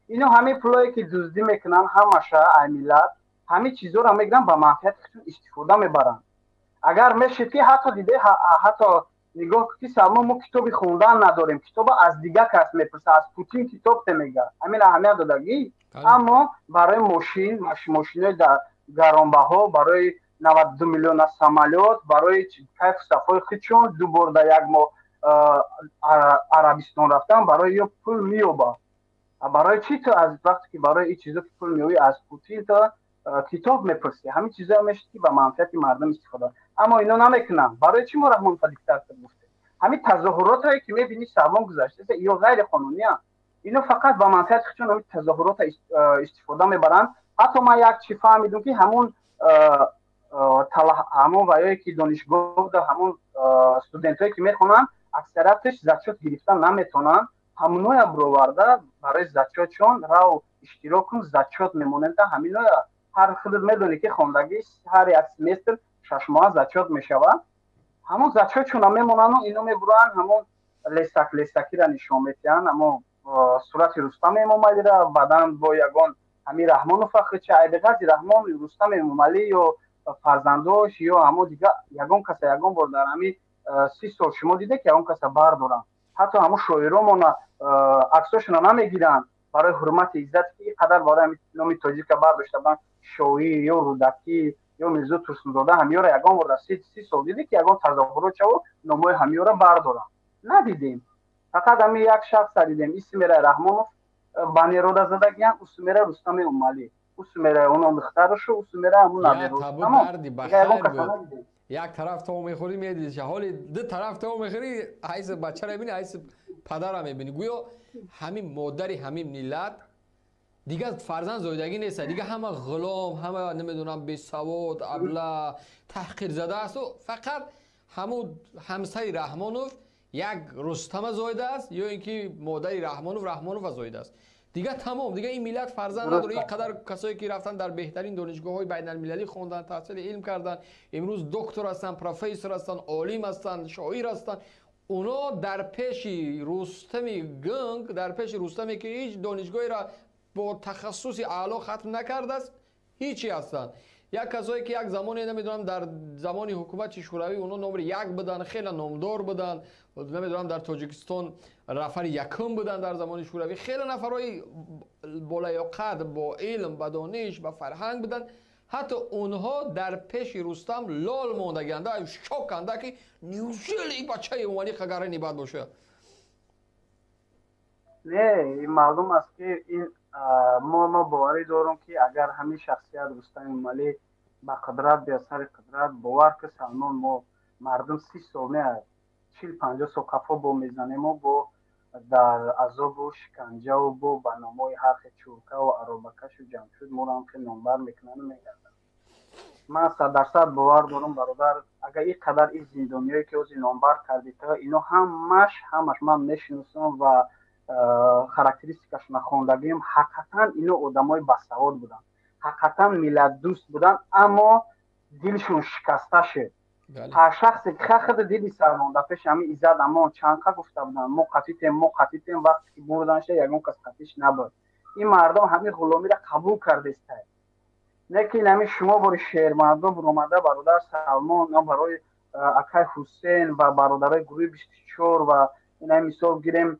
Ино ҳамин пулое ки дуздӣ мекунанд, ҳамаша ай миллат ҳамин чизҳоро мегиранд, ба манфиати худшон истифода мебаранд. Агар мешид, ки ҳатто диде, ҳатто нигоҳ ки, Салмон, мо китоби хондан надорем, китоба аз дигар кас мепурса, аз Путин китоб те мега, ҳамин аҳамият додагӣ. Аммо барои мошин, мошинои гаронбаҳо, барои 92 миллиона самолёт, барои кайфу сафои худшон, ду бор дар як моҳ Арабистон рафтан, барои ё пул меёбад. Барои чӣ ту аз вақте ки барои ин чизо пул меёбӣ, аз Путин то китоб мепурсӣ? Ҳамин чизое мешуд, ки ба манфиати мардум истифода, аммо ино намекунанд. Барои чӣ мо Раҳмонова диктатор гуфтем? Ҳамин тазоҳуротое ки мебинӣ, Салмон, гузашта, ё ғайриқонуниянд. Ино фақат ба манфиати худшон ҳамин тазоҳурота истифода мебаранд. Ҳатто ман як чӣ фаҳмидум, ки ҳамон ваёе ки донишгоҳ, ҳамон студентое ки мехонанд, аксарияташ зачёт гирифтан наметавонанд. Ҳамоноя бироварда, барои зачётшон рав, иштирок кун, зачёт мемонем. Та ҳаминоя ҳар худат медонӣ, ки хондагӣ ҳар як семестр 6 моҳа зачёт мешавад. Ҳамон зачётшона мемонану ино мебуранд, ҳамон лесак лесакира нишон метиҳанд, ҳамон сурати Рустам Эмомалира, баъдан бо ягон ҳамин Раҳмонов. Ахича айбиғази Раҳмон, Рустам Эмомалӣ ё Фарзандош ё ҳамо дига ягон каса ягон бор дар ҳами 30 сол шумо диде, ки ягон каса бардоранд? Ҳатто ҳамо шоиромона аксошона намегиранд барои ҳурмати иззат, ки ин қадар барои номи тоҷика бардошта буданд. Шоир ё Рӯдакӣ ё Мирзо Турсунзода, ҳамиёра ягон бор дар 30 сол диде, ки ягон тазоҳурот шаву номҳои ҳамиёра бардоранд? Надидем. Фақат ҳами як шахса дидем, исмера Раҳмонов банерода задагиян, усумера Рустами Эмомалӣ, усумера оно духтарашу, усумера ҳамун наберо. Як тараф то мехӯрӣ, медидиш, ҳоли ду тараф то мехӯрӣ, ҳайси бачара мебинӣ, ҳайси падара мебинӣ. Гӯё ҳамин модари ҳамин миллат дигар фарзанд зоидагӣ неста, дига ҳама ғулом, ҳама намедонам, бесавод, абла, таҳқирзада асту фақат ҳамун ҳамсари Раҳмонов як Рустама зоида аст ё ин ки модари Раҳмонов Раҳмонова зоида аст. Дигар тамом, дигар ин миллат фарзанд надорад. Ин қадар касое ки рафтан, дар беҳтарин донишгоҳҳои байналмилалӣ хондан, таҳсили илм карданд, имрӯз доктор ҳастанд, профессор ҳастанд, олим ҳастанд, шоир ҳастанд, уно дар пеши Рустами гунг, дар пеши Рустаме, ки ҳеҷ донишгоҳеро бо тахассуси аъло хатм накардааст, ҳичи ҳастанд. Як касое ки як замоне, намедонам, дар замони ҳукумати Шӯравӣ оно номри як буданд, хеле номдор буданд, намедонам, дар Тоҷикистон нафари якум буданд дар замони Шӯравӣ, хеле нафарҳои болаёқат, бо илм, ба дониш, ба фарҳанг буданд, ҳатто онҳо дар пеши Рустам лол мондагианда, шоканда, ки неужели ин бачаи Эмомалӣ қагарани бад бошад? Не, маълум аст, ки ин мо боварӣ дорем, ки агар ҳамин шахсият Рустами Эмомалӣ ба қудрат биёд, сари қудрат, бовар ки, Салмон, мо мардум 30 сол не, 40-50 сол қафо бо мезанему, бо дар азобу шиканҷаву бо ба номҳои ҳар хел чуркаву аробакашу ҷамшуд моро хел номбар мекунану мегарданд. Ман 100% бовар дорам, бародар, агар ин қадар ин зиндониҳое, ки ҳозир номбар кардӣ, ино ҳамаш ман мешиносам ва характеристикашона хондагием. Ҳақиқатан ино одамои басавод буданд, ҳақиқатан миллатдӯст буданд, аммо дилшон шикаста шуд. Ҳар шахсе хахида диди, Салмон, дар пеши ҳамин Иззат Амон чандқа гуфта буданд: «Мо қатитем, мо қатитем». Вақте ки бурданша, ягон кас қатиш набуд. Ин мардум ҳамин ғуломиро қабул кардестай. Не ки ҳамин шумо бори шермардо буромада, бародар Салмон, барои акай Ҳусен ва бародарои гурӯҳи 24 ва ина мисол гирем,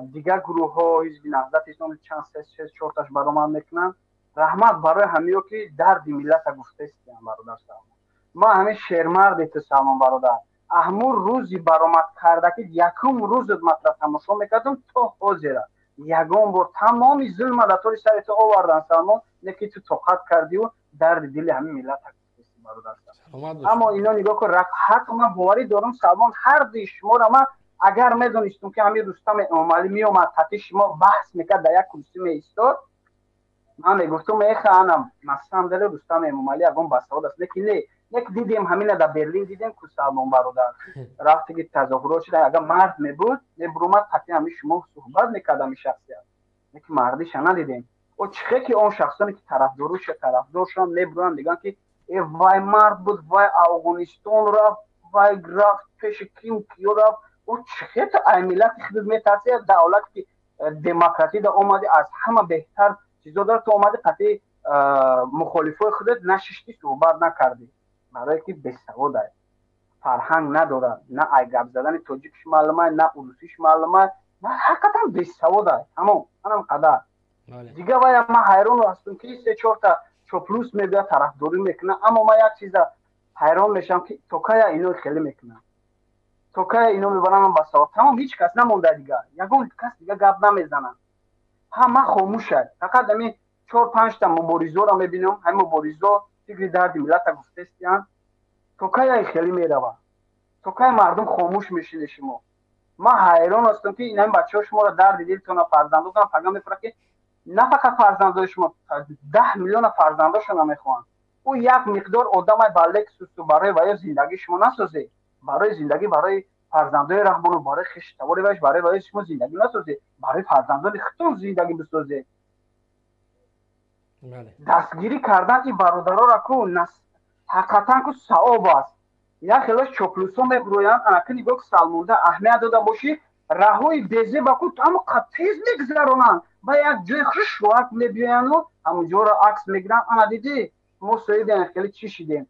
дигар гурӯҳҳо, Ҳизби Наҳзати Ислом, чанд, се се чорташ баромад мекунанд. Раҳмат барои ҳамиё, ки дарди миллата гуфтаистиям. Бародар Салмон, ман ҳамин шермарде ту, Салмон бародар. Аҳмур рӯзи баромад карда, ки якум рӯзат матра тамошо мекардам, то ҳозира ягон бор тамоми зулма дар тори сари ту овардан, Салмон, не ки ту тоқат кардиу дарди дили ҳамин миллата гуфтаисти, бародар. Аммо ино нигоҳ кун, ҳатто ман боварӣ дорам, Салмон, ҳар дуи шуморо ман агар медонистум, ки ҳамин Рустами Эмомалӣ меомад, қатъи шумо баҳс мекард, дар як курсӣ меистод, ман мегуфтум: «Эха, ана на самом деле Рустами Эмомалӣ ягон басавод аст». Лекин не, лекин дидем, ҳамина дар Берлин дидем ку, Салмон бародар, рафте ки тазоҳурот шуда, агар мард мебуд, мебуромад, қатъи ҳамин шумо суҳбат мекард ҳамин шахсият, лекин мардиша надидем. О чихе ки он шахсоне ки тарафдоруша тарафдоршон мебуранд, мегӯянд, ки э, вай мард буд, вай Афғонистон рафт, вай рафт пеши ким киё рафт. О чихе ту ай миллати худат метарси? Давлате ки демократӣ да омади, аз ҳама беҳтар чизо дорад, ту омади, қатъи мухолифои худат нашиштӣ, суҳбат накардӣ. Барое ки бесаводай, фарҳанг надорад, на ай гап задани тоҷикиш маълумай, на урусиш маълумай, на ҳақиқатан бесаводай. Тамом, анам қадар. Дигар вая ман ҳайрон ҳастам, ки се чорта чоплус мебиёд, тарафдорӣ мекунад. Аммо ман як чиза ҳайрон мешавам, ки то кая ино хеле мекунанд, то кая ино мебаранд ба савод. Тамом, ҳеҷ кас намонда, дигар ягон кас дига гап намезанад, ҳама хомӯшад. Фақат ҳамин чор панҷта муборизоро мебинам, ҳамин муборизо фикри дарди миллата гуфтестиянд. То кая хеле меравад? То кая мардум хомӯш мешине? Шумо, ман ҳайрон ҳастам, ки инами бачаҳо шуморо дарди дилтона, фарзандотон пага мефурад, ки на фақат фарзандои шумо, 10 миллиона фарзандошона мехоҳанд. Ӯ як миқдор одамай ба Лексусу барои ваё зиндагии шумо насозед, барои зиндагӣ, барои фарзандои Раҳмону, барои хештавори вайш, барои ваё шумо зиндагӣ насозед, барои фарзандони худтон зиндагӣ бисозед. Дастгирӣ кардан ин бародарора ку ҳақиқатан ку савоб аст. Як хелош чоплусо мебуроянд. Анаки нигоҳ, Салмонда, аҳамият дода бошӣ, раҳои безеба ку аммо тез мегузаронанд, ба як ҷои хушроак мебиёяну ҳамонҷоро акс мегиранд. Ана дидӣ. Мо соҳиби хеле чӣ шидем?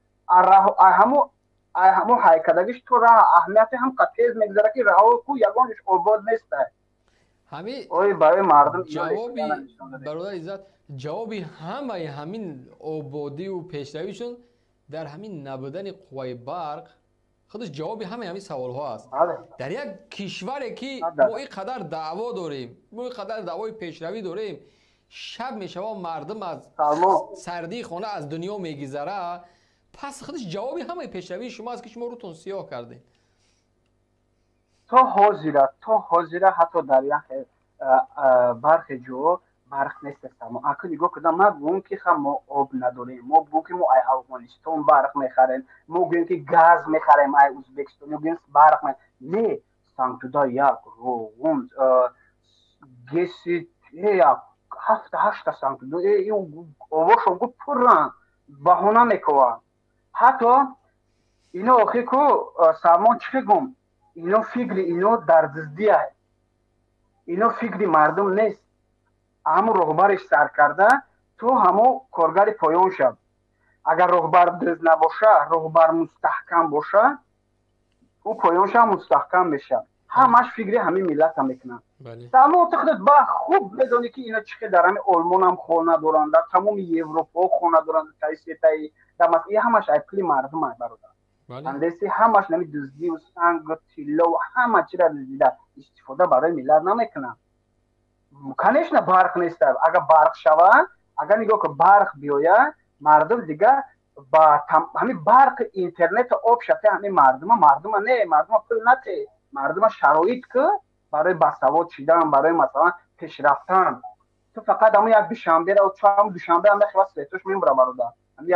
Ҳамо ҳайкадагиш то раҳ аҳамияти ҳам қа тез мегузара, ки раҳои ку ягонаш обод нест. Ой, барои мардум ҷавоби, бародар Иззат, ҷавоби ҳамаи ҳамин ободиву пешравишон дар ҳамин набудани қувваи барқ худаш ҷавоби ҳамаи ҳамин саволҳо аст. Дар як кишваре ки мо ин қадар даъво дорем, мо ин қадар даъвои пешравӣ дорем, шаб мешава, мардум аз сардии хона аз дунё мегузара. Пас худаш ҷавоби ҳамаи пешравии шумо аст, ки шумо рӯтон сиёҳ кардед. То ҳозира ҳатто дар як бархе ҷо барқ нест. Аку нигоҳ кардам, ма гӯем, ки ха, мо об надорем, мо гӯем, ки мо ай Афғонистон барқ мехарем, мо гӯем, ки газ мехарем ай Узбекистон, ё гӯем барқ не. Сангтуда як, Роғун, ГЭСи як, ҳафта ҳашта Сангтуда овошон гу пурран, баҳона мекуванд. Ҳатто ино охи ку, Салмон, чӣ гум, ино фикри ино дар дуздия, ино фикри мардум нест. Ҳамун роҳбариш сар карда то ҳамо коргари поён шав. Агар роҳбар дузд набоша, роҳбар мустаҳкам боша, ӯ поёншам мустаҳкам мешавад. Ҳамаш фикри ҳамин миллата мекунанд. Салмон, ту худат ба хуб медонӣ, ки ина чӣ дар ҳамин Олмонам хона доранд, дар тамоми Европао хона доранд, таи сетаи ҳамаш ай пули мардум ай, бародар. Андеси ҳамаш нами дуздию сангу тиллову ҳама чира дуздида истифода барои миллат намекунанд. Конечно, барқ нест. Агар барқ шава, агар нигоҳ ку, барқ биёяд, мардум дигар ба ҳамин барқи, интернету об шафе. Ҳамин мардума, мардума не, мардума пул нате, мардума шароит ку барои басавод шидан, барои, масалан, пешрафтан. Ту фақат ҳамун як Душанбера, Душанбе ҳам мехоҳад, светош мемура, бародар. Ман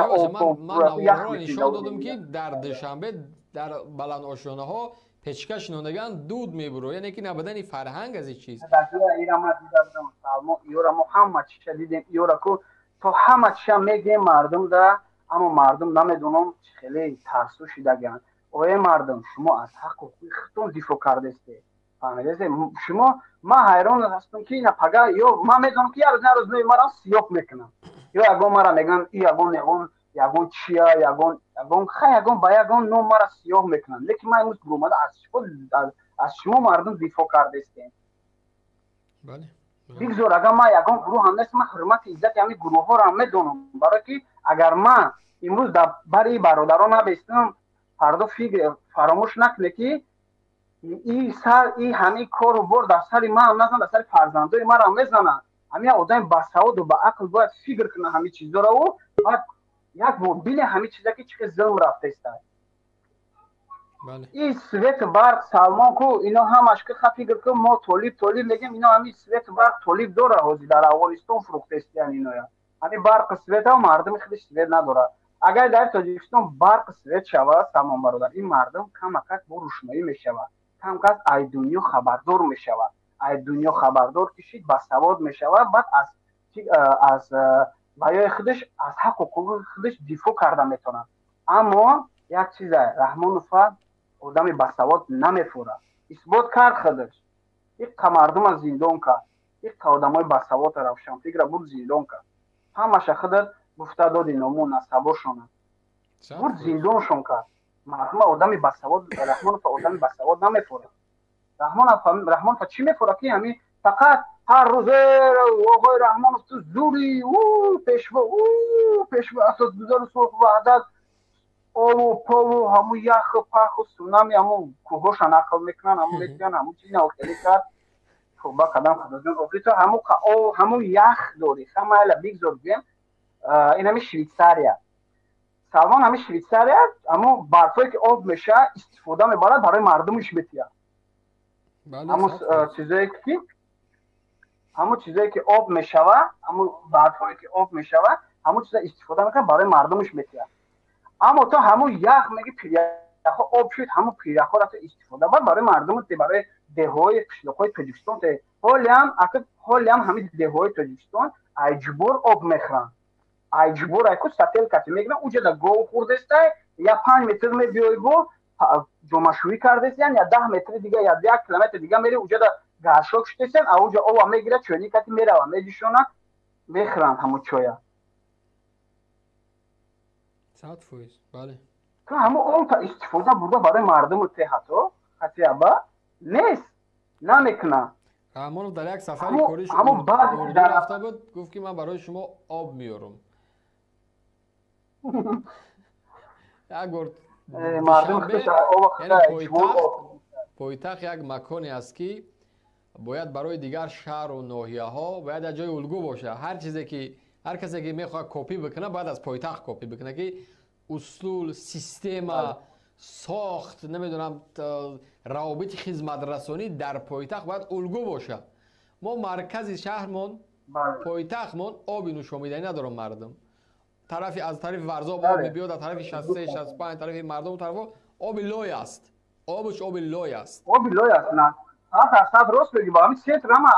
нишон додам, ки дар Душанбе дар баландошёнаҳо печка шинондаган, дуд мебуро, яъне ки набудани фарҳанг аз ин чиз. Ёра мо ҳама чиша дидем, ёра ку то ҳама чиша мегем мардум да, аммо мардум намедонам хеле тарсу шидаган. Ое мардум, шумо аз ҳаққу ҳуқуқи худтон дифоъ кардесте, фаҳмидесте шумо? Ман ҳайрон ҳастам, ки ина пага ё ман медонам, ки як рӯз, на рӯз марам сиёҳ мекунам, ё ягон мара мегӯян и ягон, ягон, ягон чия, ягон, ягон, ха, ягон ба ягон ном мара сиёҳ мекунанд. Лекин ман имрӯз омада аз шумо мардум дифоъ кардестем. Бигзор, агар ман ягон гурӯҳ ҳам нест, ман ҳурмати иззати ҳамин гурӯҳҳоро ҳам медонам, барое ки агар ман имрӯз дар бари бародарон набестам, фардо фикр фаромӯш накуне, ки и сар и ҳамин кору бор дар сари ман назан, дар сари фарзандои марам мезанад. Ҳамин одами басаводу ба ақл бояд фикр кунад ҳамин чизоро, баъд як бор бине ҳамин чиза, ки чӣ зулм рафтаиста. И свету барқ, Салмон, ку ино ҳамаш ки ха, фикр ку, мо толиб, толиб мегем, ино ҳамин свету барқ толиб дора, ҳозир дар Афғонистон фурӯхтаистиян иноя. Ҳамин барқу света мардуми худаш свет надорад. Агар дар Тоҷикистон барқ, свет шавад, Салмон бародар, ин мардум камакак бо рӯшноӣ мешавад, камкас ай дунё хабардор мешавад. Ай дунё хабардор кишид, басавод мешавад, баъд аз баёи худаш, аз ҳақ ҳуқуқи худаш дифоъ карда метавонад. Аммо як чиза, Раҳмонова одами басавод намефурад, исбот кард худаш. Иққа мардума зиндон кард, иққа одамои басавода, равшанфикра бурд, зиндон кард. Ҳамаша худат гуфта доди, ному насабошона бурд, зиндоншон кард. Мардума одами басавод, Раҳмонова одами басавод намефурад. Раҳмонова чӣ мефурад, ки ҳамин фақат ҳар рӯз оғои Раҳмонов, ту зури, ӯ пешво, ӯ пешво, асосгузори сулҳу ваҳдат, олу полу, ҳамун яху паху сунами, ҳамун кӯҳоша нақл мекунанд, ҳамун метиҳанд, ҳамун чи наохелӣ кард. Тоба кардам, худоҷон, охи ту ҳамун ях дорӣ. Хамайла, бигзор, гӯем, ин ҳами Швейтсария, Салмон, ҳами Швейтсария ҳамун барфое ки об мешавад, истифода мебарад, барои мардумиш метиҳад. Ҳамун чизое ки об мешавад, ҳамун барфое ки об мешавад, ҳамун чиза истифода мекунад, барои мардумиш метиҳад. Аммо то ҳамун ях меги, пиряхҳо об шуд, ҳамун пиряхҳоро то истифода бар, барои мардуму, барои деҳҳои, қишлоқҳои Тоҷикистон. Ҳолиам, ҳолиам ҳамин деҳҳои Тоҷикистон айҷбор об мехӯранд, айҷбор айку сател кати мегиранд, уҷада гов хӯрдестай, я 5 метр мебиёй, бо ҷомашӯӣ кардесиян, я 10 метри дига, я 1 километр дига мери, уҷада горшок шудесиян, а уҷа ова мегирад, чойни кати мерава, меҷӯшона, мехӯранд ҳамун чоя. 100%, бале. Ту ҳамон обта истифода бурда барои мардуму те ҳатто хатиаба нест, намекунад. Раҳмонов дар як сафари кориш Урдун рафта буд, гуфт ки ман барои шумо об меорам. Як бор пойтахт як маконе аст ки бояд барои дигар шаҳру ноҳияҳо бояд як ҷои улгӯ бошад. Ҳар чизе ки ҳар касе ки мехоҳад копӣ бикунад, бояд аз пойтахт копӣ бикунад, ки усул, система, сохт, намедонам, равобити хизматрасонӣ дар пойтахт бояд улгӯ бошад. Мо маркази шаҳрмон, пойтахтмон оби нӯшомиданӣ надорам мардум. Тарафи аз тарафи Варзоб об мебиёд, аз тарафи 63, 65, тарафи мардум тарафо оби лой аст. Обш оби лой аст. Оби лой аст, на. 100% рост мегӣ, ба ҳамин центр ҳама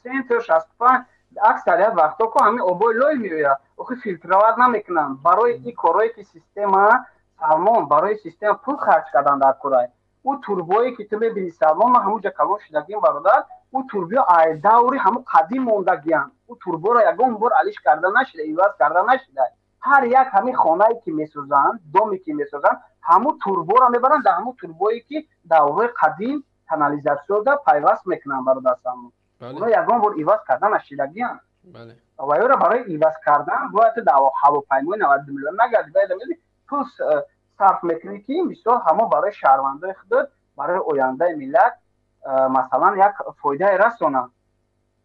центр 65 аксарият вақтҳо ко ҳамин обои лой меояд. Охи филтроват намекунанд. Барои ин корое ки система Салмон, барои система пул харҷ кардан дар курай. Ӯ турбое ки ту мебинӣ Салмон, ман ҳамунҷа калон шудагим бародар, ӯ турбиё ай даври ҳамун қадим мондагиянд. Ӯ турборо ягон бор алиш карда нашуда, иваз карда нашуда. Ҳар як ҳамин хонае ки месозанд, доме ки месозанд, ҳамун турборо мебаранд дар ҳамун турбое ки даврҳои қадим канализатсияда пайваст мекунанд бародар Салмон. Оно ягон бор иваз карда нашудагиянд. Ва ёро барои иваз кардан бояд ту дар ҳавопаймои 92 миллион нагарди, бояд пул сарф мекунӣ ки мисол ҳамо барои шаҳрвандои худот, барои ояндаи миллат масалан як фоидае расонанд.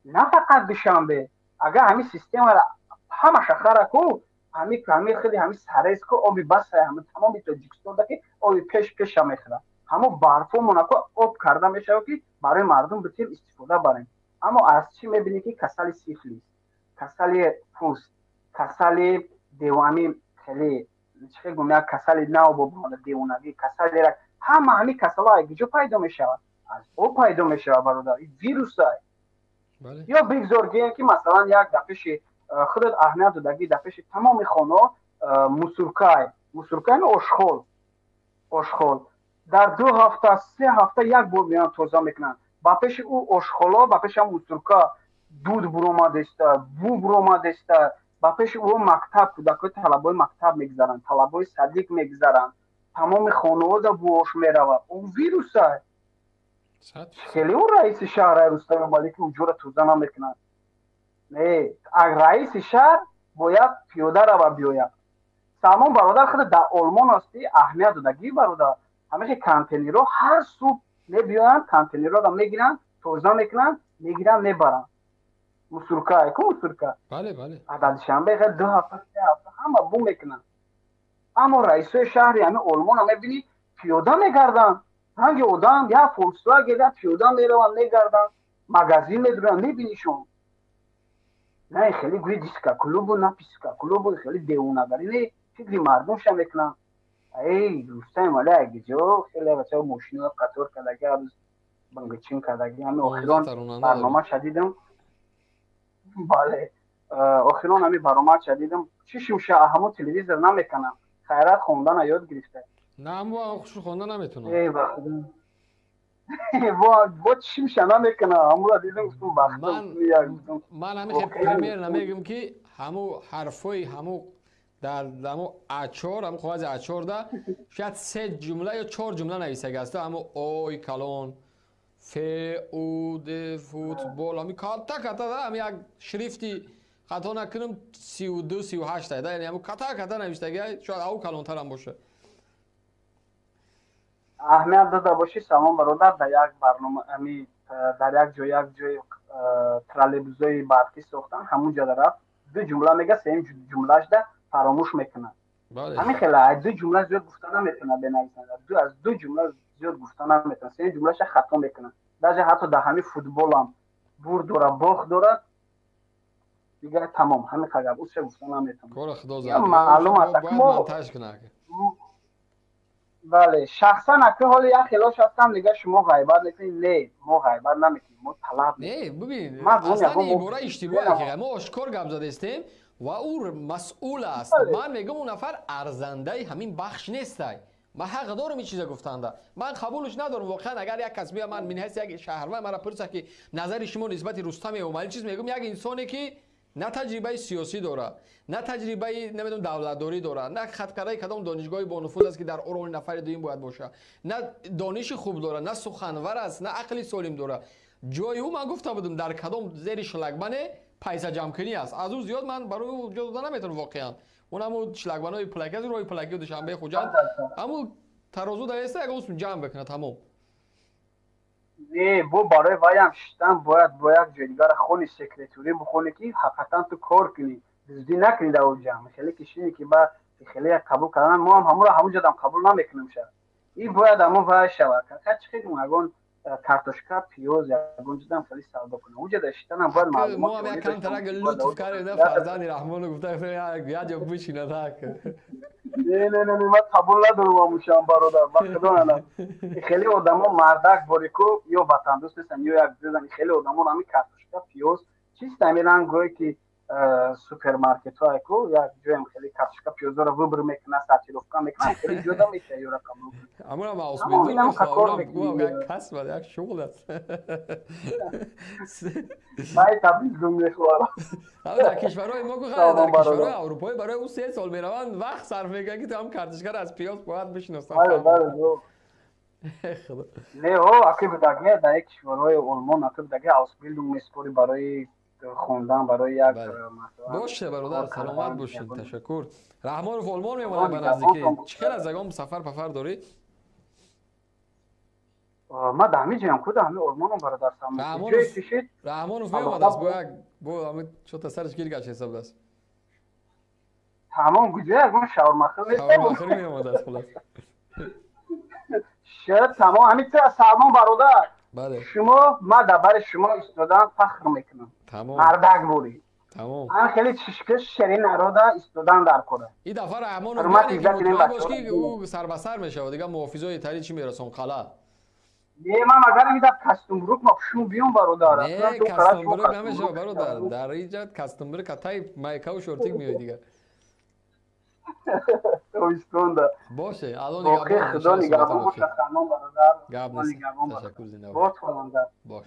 На фақат Душанбе, агар ҳамин системаро ҳамаша хара ку, ҳамин худи ҳамин сарез ку, оби басай ҳама тамоми Тоҷикистонда ки оби пеш пеша мехӯрад. Ҳамо барфо монако об карда мешавад ки барои мардум битем истифода барем. Аммо аз чӣ мебинӣ ки касали сифлис, касали пӯст, касали девами хеле чӣ гум, як касали нав бо девонагӣ, касали рак, ҳама ҳамин касалҳо аз куҷо пайдо мешавад? Аз об пайдо мешавад бародар. Ин вирусай. Ё бигзор гӯем ки масалан як дар пеши худат аҳамият додагӣ, дар пеши тамоми хонаҳо мусуркай, мусуркай ошхол, ошхол дар 2 ҳафта 3 ҳафта як бор меоянд тоза мекунанд. Ба пеши ӯ ошхоло, ба пеши ҳам мусурка дуд буромадаиста, бӯ буромадаиста. Ба пеши ӯ мактаб, кӯдакои талабои мактаб мегузаранд, талабои садиқ мегузаранд, тамоми хонаҳода бӯош меравад. Ӯ вирусай. Хеле ӯ раиси шаҳр Рустам Эмомалӣ ки уҷора тоза намекунад. Не, раиси шаҳр бояд пиёда рава биёяд. Салмон бародар, худ дар Олмон ҳастӣ, аҳамият додагӣ бародар. Ҳамеша контейнерҳо ҳар субҳ мебиёянд, контейнерҳоро мегиранд, тоза мекунанд, мегиранд, мебаранд. Мусурка, ку мусурка? Бале, бале. Дар Душанбе 2 ҳафта, 3 ҳафта ҳама бу мекунанд. Аммо раисои шаҳри ҳамин Олмонро мебинӣ, пиёда мегарданд. Ранги одам, як Фольксваген, як пиёда мераванд, мегарданд, магазин медуранд, мебинишон. На хеле гӯи диска клубу, на писка клубу, хеле девонагарӣ, не фикри мардумша мекунанд. Эй, Рустам Эмомалӣ агиҷо хеле бачаҳо мошино қатор кардаги, ҳар рӯз бангичин кардаги. Ҳамин охирон барномаша дидам. Бале, охирон ҳамин баромадша дидам. Чишмша ҳамон телевизор намекунам. Хайрат хондана ёд гирифта. На, аммо хушу хонда наметунам. Эй, ба худо. Бо чишмша намекунам. Ҳамонро дидам, гуфтам бахтам. Ман ҳамин хел пример намегӯям ки ҳамун ҳарфҳои ҳамун дар ҳамун А4, ҳамун коғази А4-да шояд 3 ҷумла ё 4 ҷумла нависага аст. Ҳамун ой калон, Ф, У, Д, футбол, ҳамин ката ката, ҳамин як шрифти хато накунам 32, 38 та, яъне ҳамун ката ката навиштага, шояд ав калонтарам бошад. Аҳамият дода бошӣ Салмон бародар, дар як барнома, ҳамин дар як ҷой, як ҷои троллейбусҳои барқӣ сохтан, ҳамун ҷода рафт, 2 ҷумла мега, сеюм ҷумлашда фаромӯш мекунад. Ҳамин хела аз 2 ҷумла зиёд гуфта наметавонад бенависанда. Аз 2 ҷумла зиёд гуфта наметавонад, сеюм ҷумлаша хато мекунад. Даже ҳатто дар ҳамин футболам бурд дорад, бохт дорад, дигар тамом, ҳамин қадар уша гуфта наметавонад. Кора худо зад. Маълум аст, монтаж кунад. Бале, шахсан ака ҳоли як хелош ҳастам, дигар шумо ғайбат мекунед. Не, мо ғайбат намекунем, мо талаб мекунем. Не, бибин, аслан ин бора иштибоҳ ҳақиқат. Мо ошкор гап задастем ва ӯ масъул аст. Ман мегӯям ӯ нафар арзандаи ҳамин бахш нестай. Ман ҳақ дорам ин чиза гуфтанда. Ман қабулш надорам воқеан. Агар як кас бия, ман минҳайси як шаҳрванд мара пурсад ки назари шумо нисбати Рустам Эмомалӣ чиз, мегӯям як инсоне ки На таҷрибаи сиёсӣ дорад, на таҷрибаи, намедонам, давлатдорӣ дорад, на хаткардаи кадом донишгоҳи бонуфуз аст, ки дар орони нафари дуюм бояд бошад, на дониши хуб дорад, на суханвар аст, на ақли солим дорад. Ҷои ӯ, ман гуфта будам, дар кадом зери шлагбане пайса ҷамъкунӣ аст. Аз ӯ зиёд ман барои ӯ ҷо дода наметавонам воқеан. Он ҳамун шлагбанои пулакӣ аст, роҳи пулакию Душанбеи Хуҷанд, ҳамун тарозу даеста, ягон сум ҷамъ бикунад, тамом. Не, бо барои ваям шиштан бояд бо як ҷои дигара хони, секретарӣ бихонӣ, ки ҳақиқатан ту кор кунӣ, дуздӣ накунӣ. Дар он ҷамъ хеле ки шинӣ, ки ба хеле як қабул кардан, мо ҳам ҳамуро ҳамун ҷодам қабул намекунем. Шавад, ин бояд ҳамон вай шавад, чӣ хел ягон картошка, пиёз, ягон ҷудам хеле савдо кунам. Уҷа шиштанам бояд маълумот. Мо ҳам як камтарак лутф кардем, фарзанди Раҳмону гуфта, як ҷо бишина так. Не, не, не, ман қабул надорам амушам, бародар, ба худо ана хеле одамо мардак борику ё ватандӯст нестан, ё як ҷузан. Хеле одамо ҳами картошка, пиёз чист, ҳами рангое ки супермаркетҳо ку, як ҷоям хеле картошка, пиёзоро выбор мекунад, сортировка мекунад, хеле ҷода меша ёра қабул. Амурам як касб, як шуғл аст. Май табризум мехӯрам. Дар кишварҳои мо, дар кишварҳои аврупоӣ барои ӯ 3 сол мераванд, вақт сарф мекунанд, ки ту ҳам картошкаро аз пиёз бояд бишиносам. Не, о, аки будаги дар як кишварҳои Олмон, аки будаги Ausbildung месупорӣ барои хондан, барои як. Боше, бародар, саломат бошед, ташаккур. Раҳмонов Олмон мемонад ба наздикӣ. Чӣ хел аз ягон сафар пафар дорӣ? Ман дар ҳамин ҷоям ку, дар ҳамин Олмонам, бародар. Раҳмонов меомадааст, бо як бо ҳамин чота сараш гир гашт, ҳисоб аст. Тамом, куҷо, ягон шаурмахӯр? Шаурмахӯрӣ меомадааст, хулас. Шуд, тамом. Ҳамин ту, Салмон бародар. Бале. Шумо, ман дар бари шумо истодан фахр мекунам. Тамом. Мардак бурӣ. Тамом. Ан хеле чишка шерин народа истодан дар кора. И дафъа Раҳмонов мутмаин бош, ки ӯ сарбасар мешавад. Дига муҳофизои тари чӣ мерасон қала. Не, ман агар ин дафъа костюмбрук ма пушум биём, бародар. Не, костюмбрук намешавад, бародар. Дар инҷа костюмбрук атай майкаву шортик меояд дига. Тобистонда. Боше, алло. Нигаҳбон, худо нигаҳбон боша, Салмон бародар. Гап нест, ташаккур, зинда бош. Бош.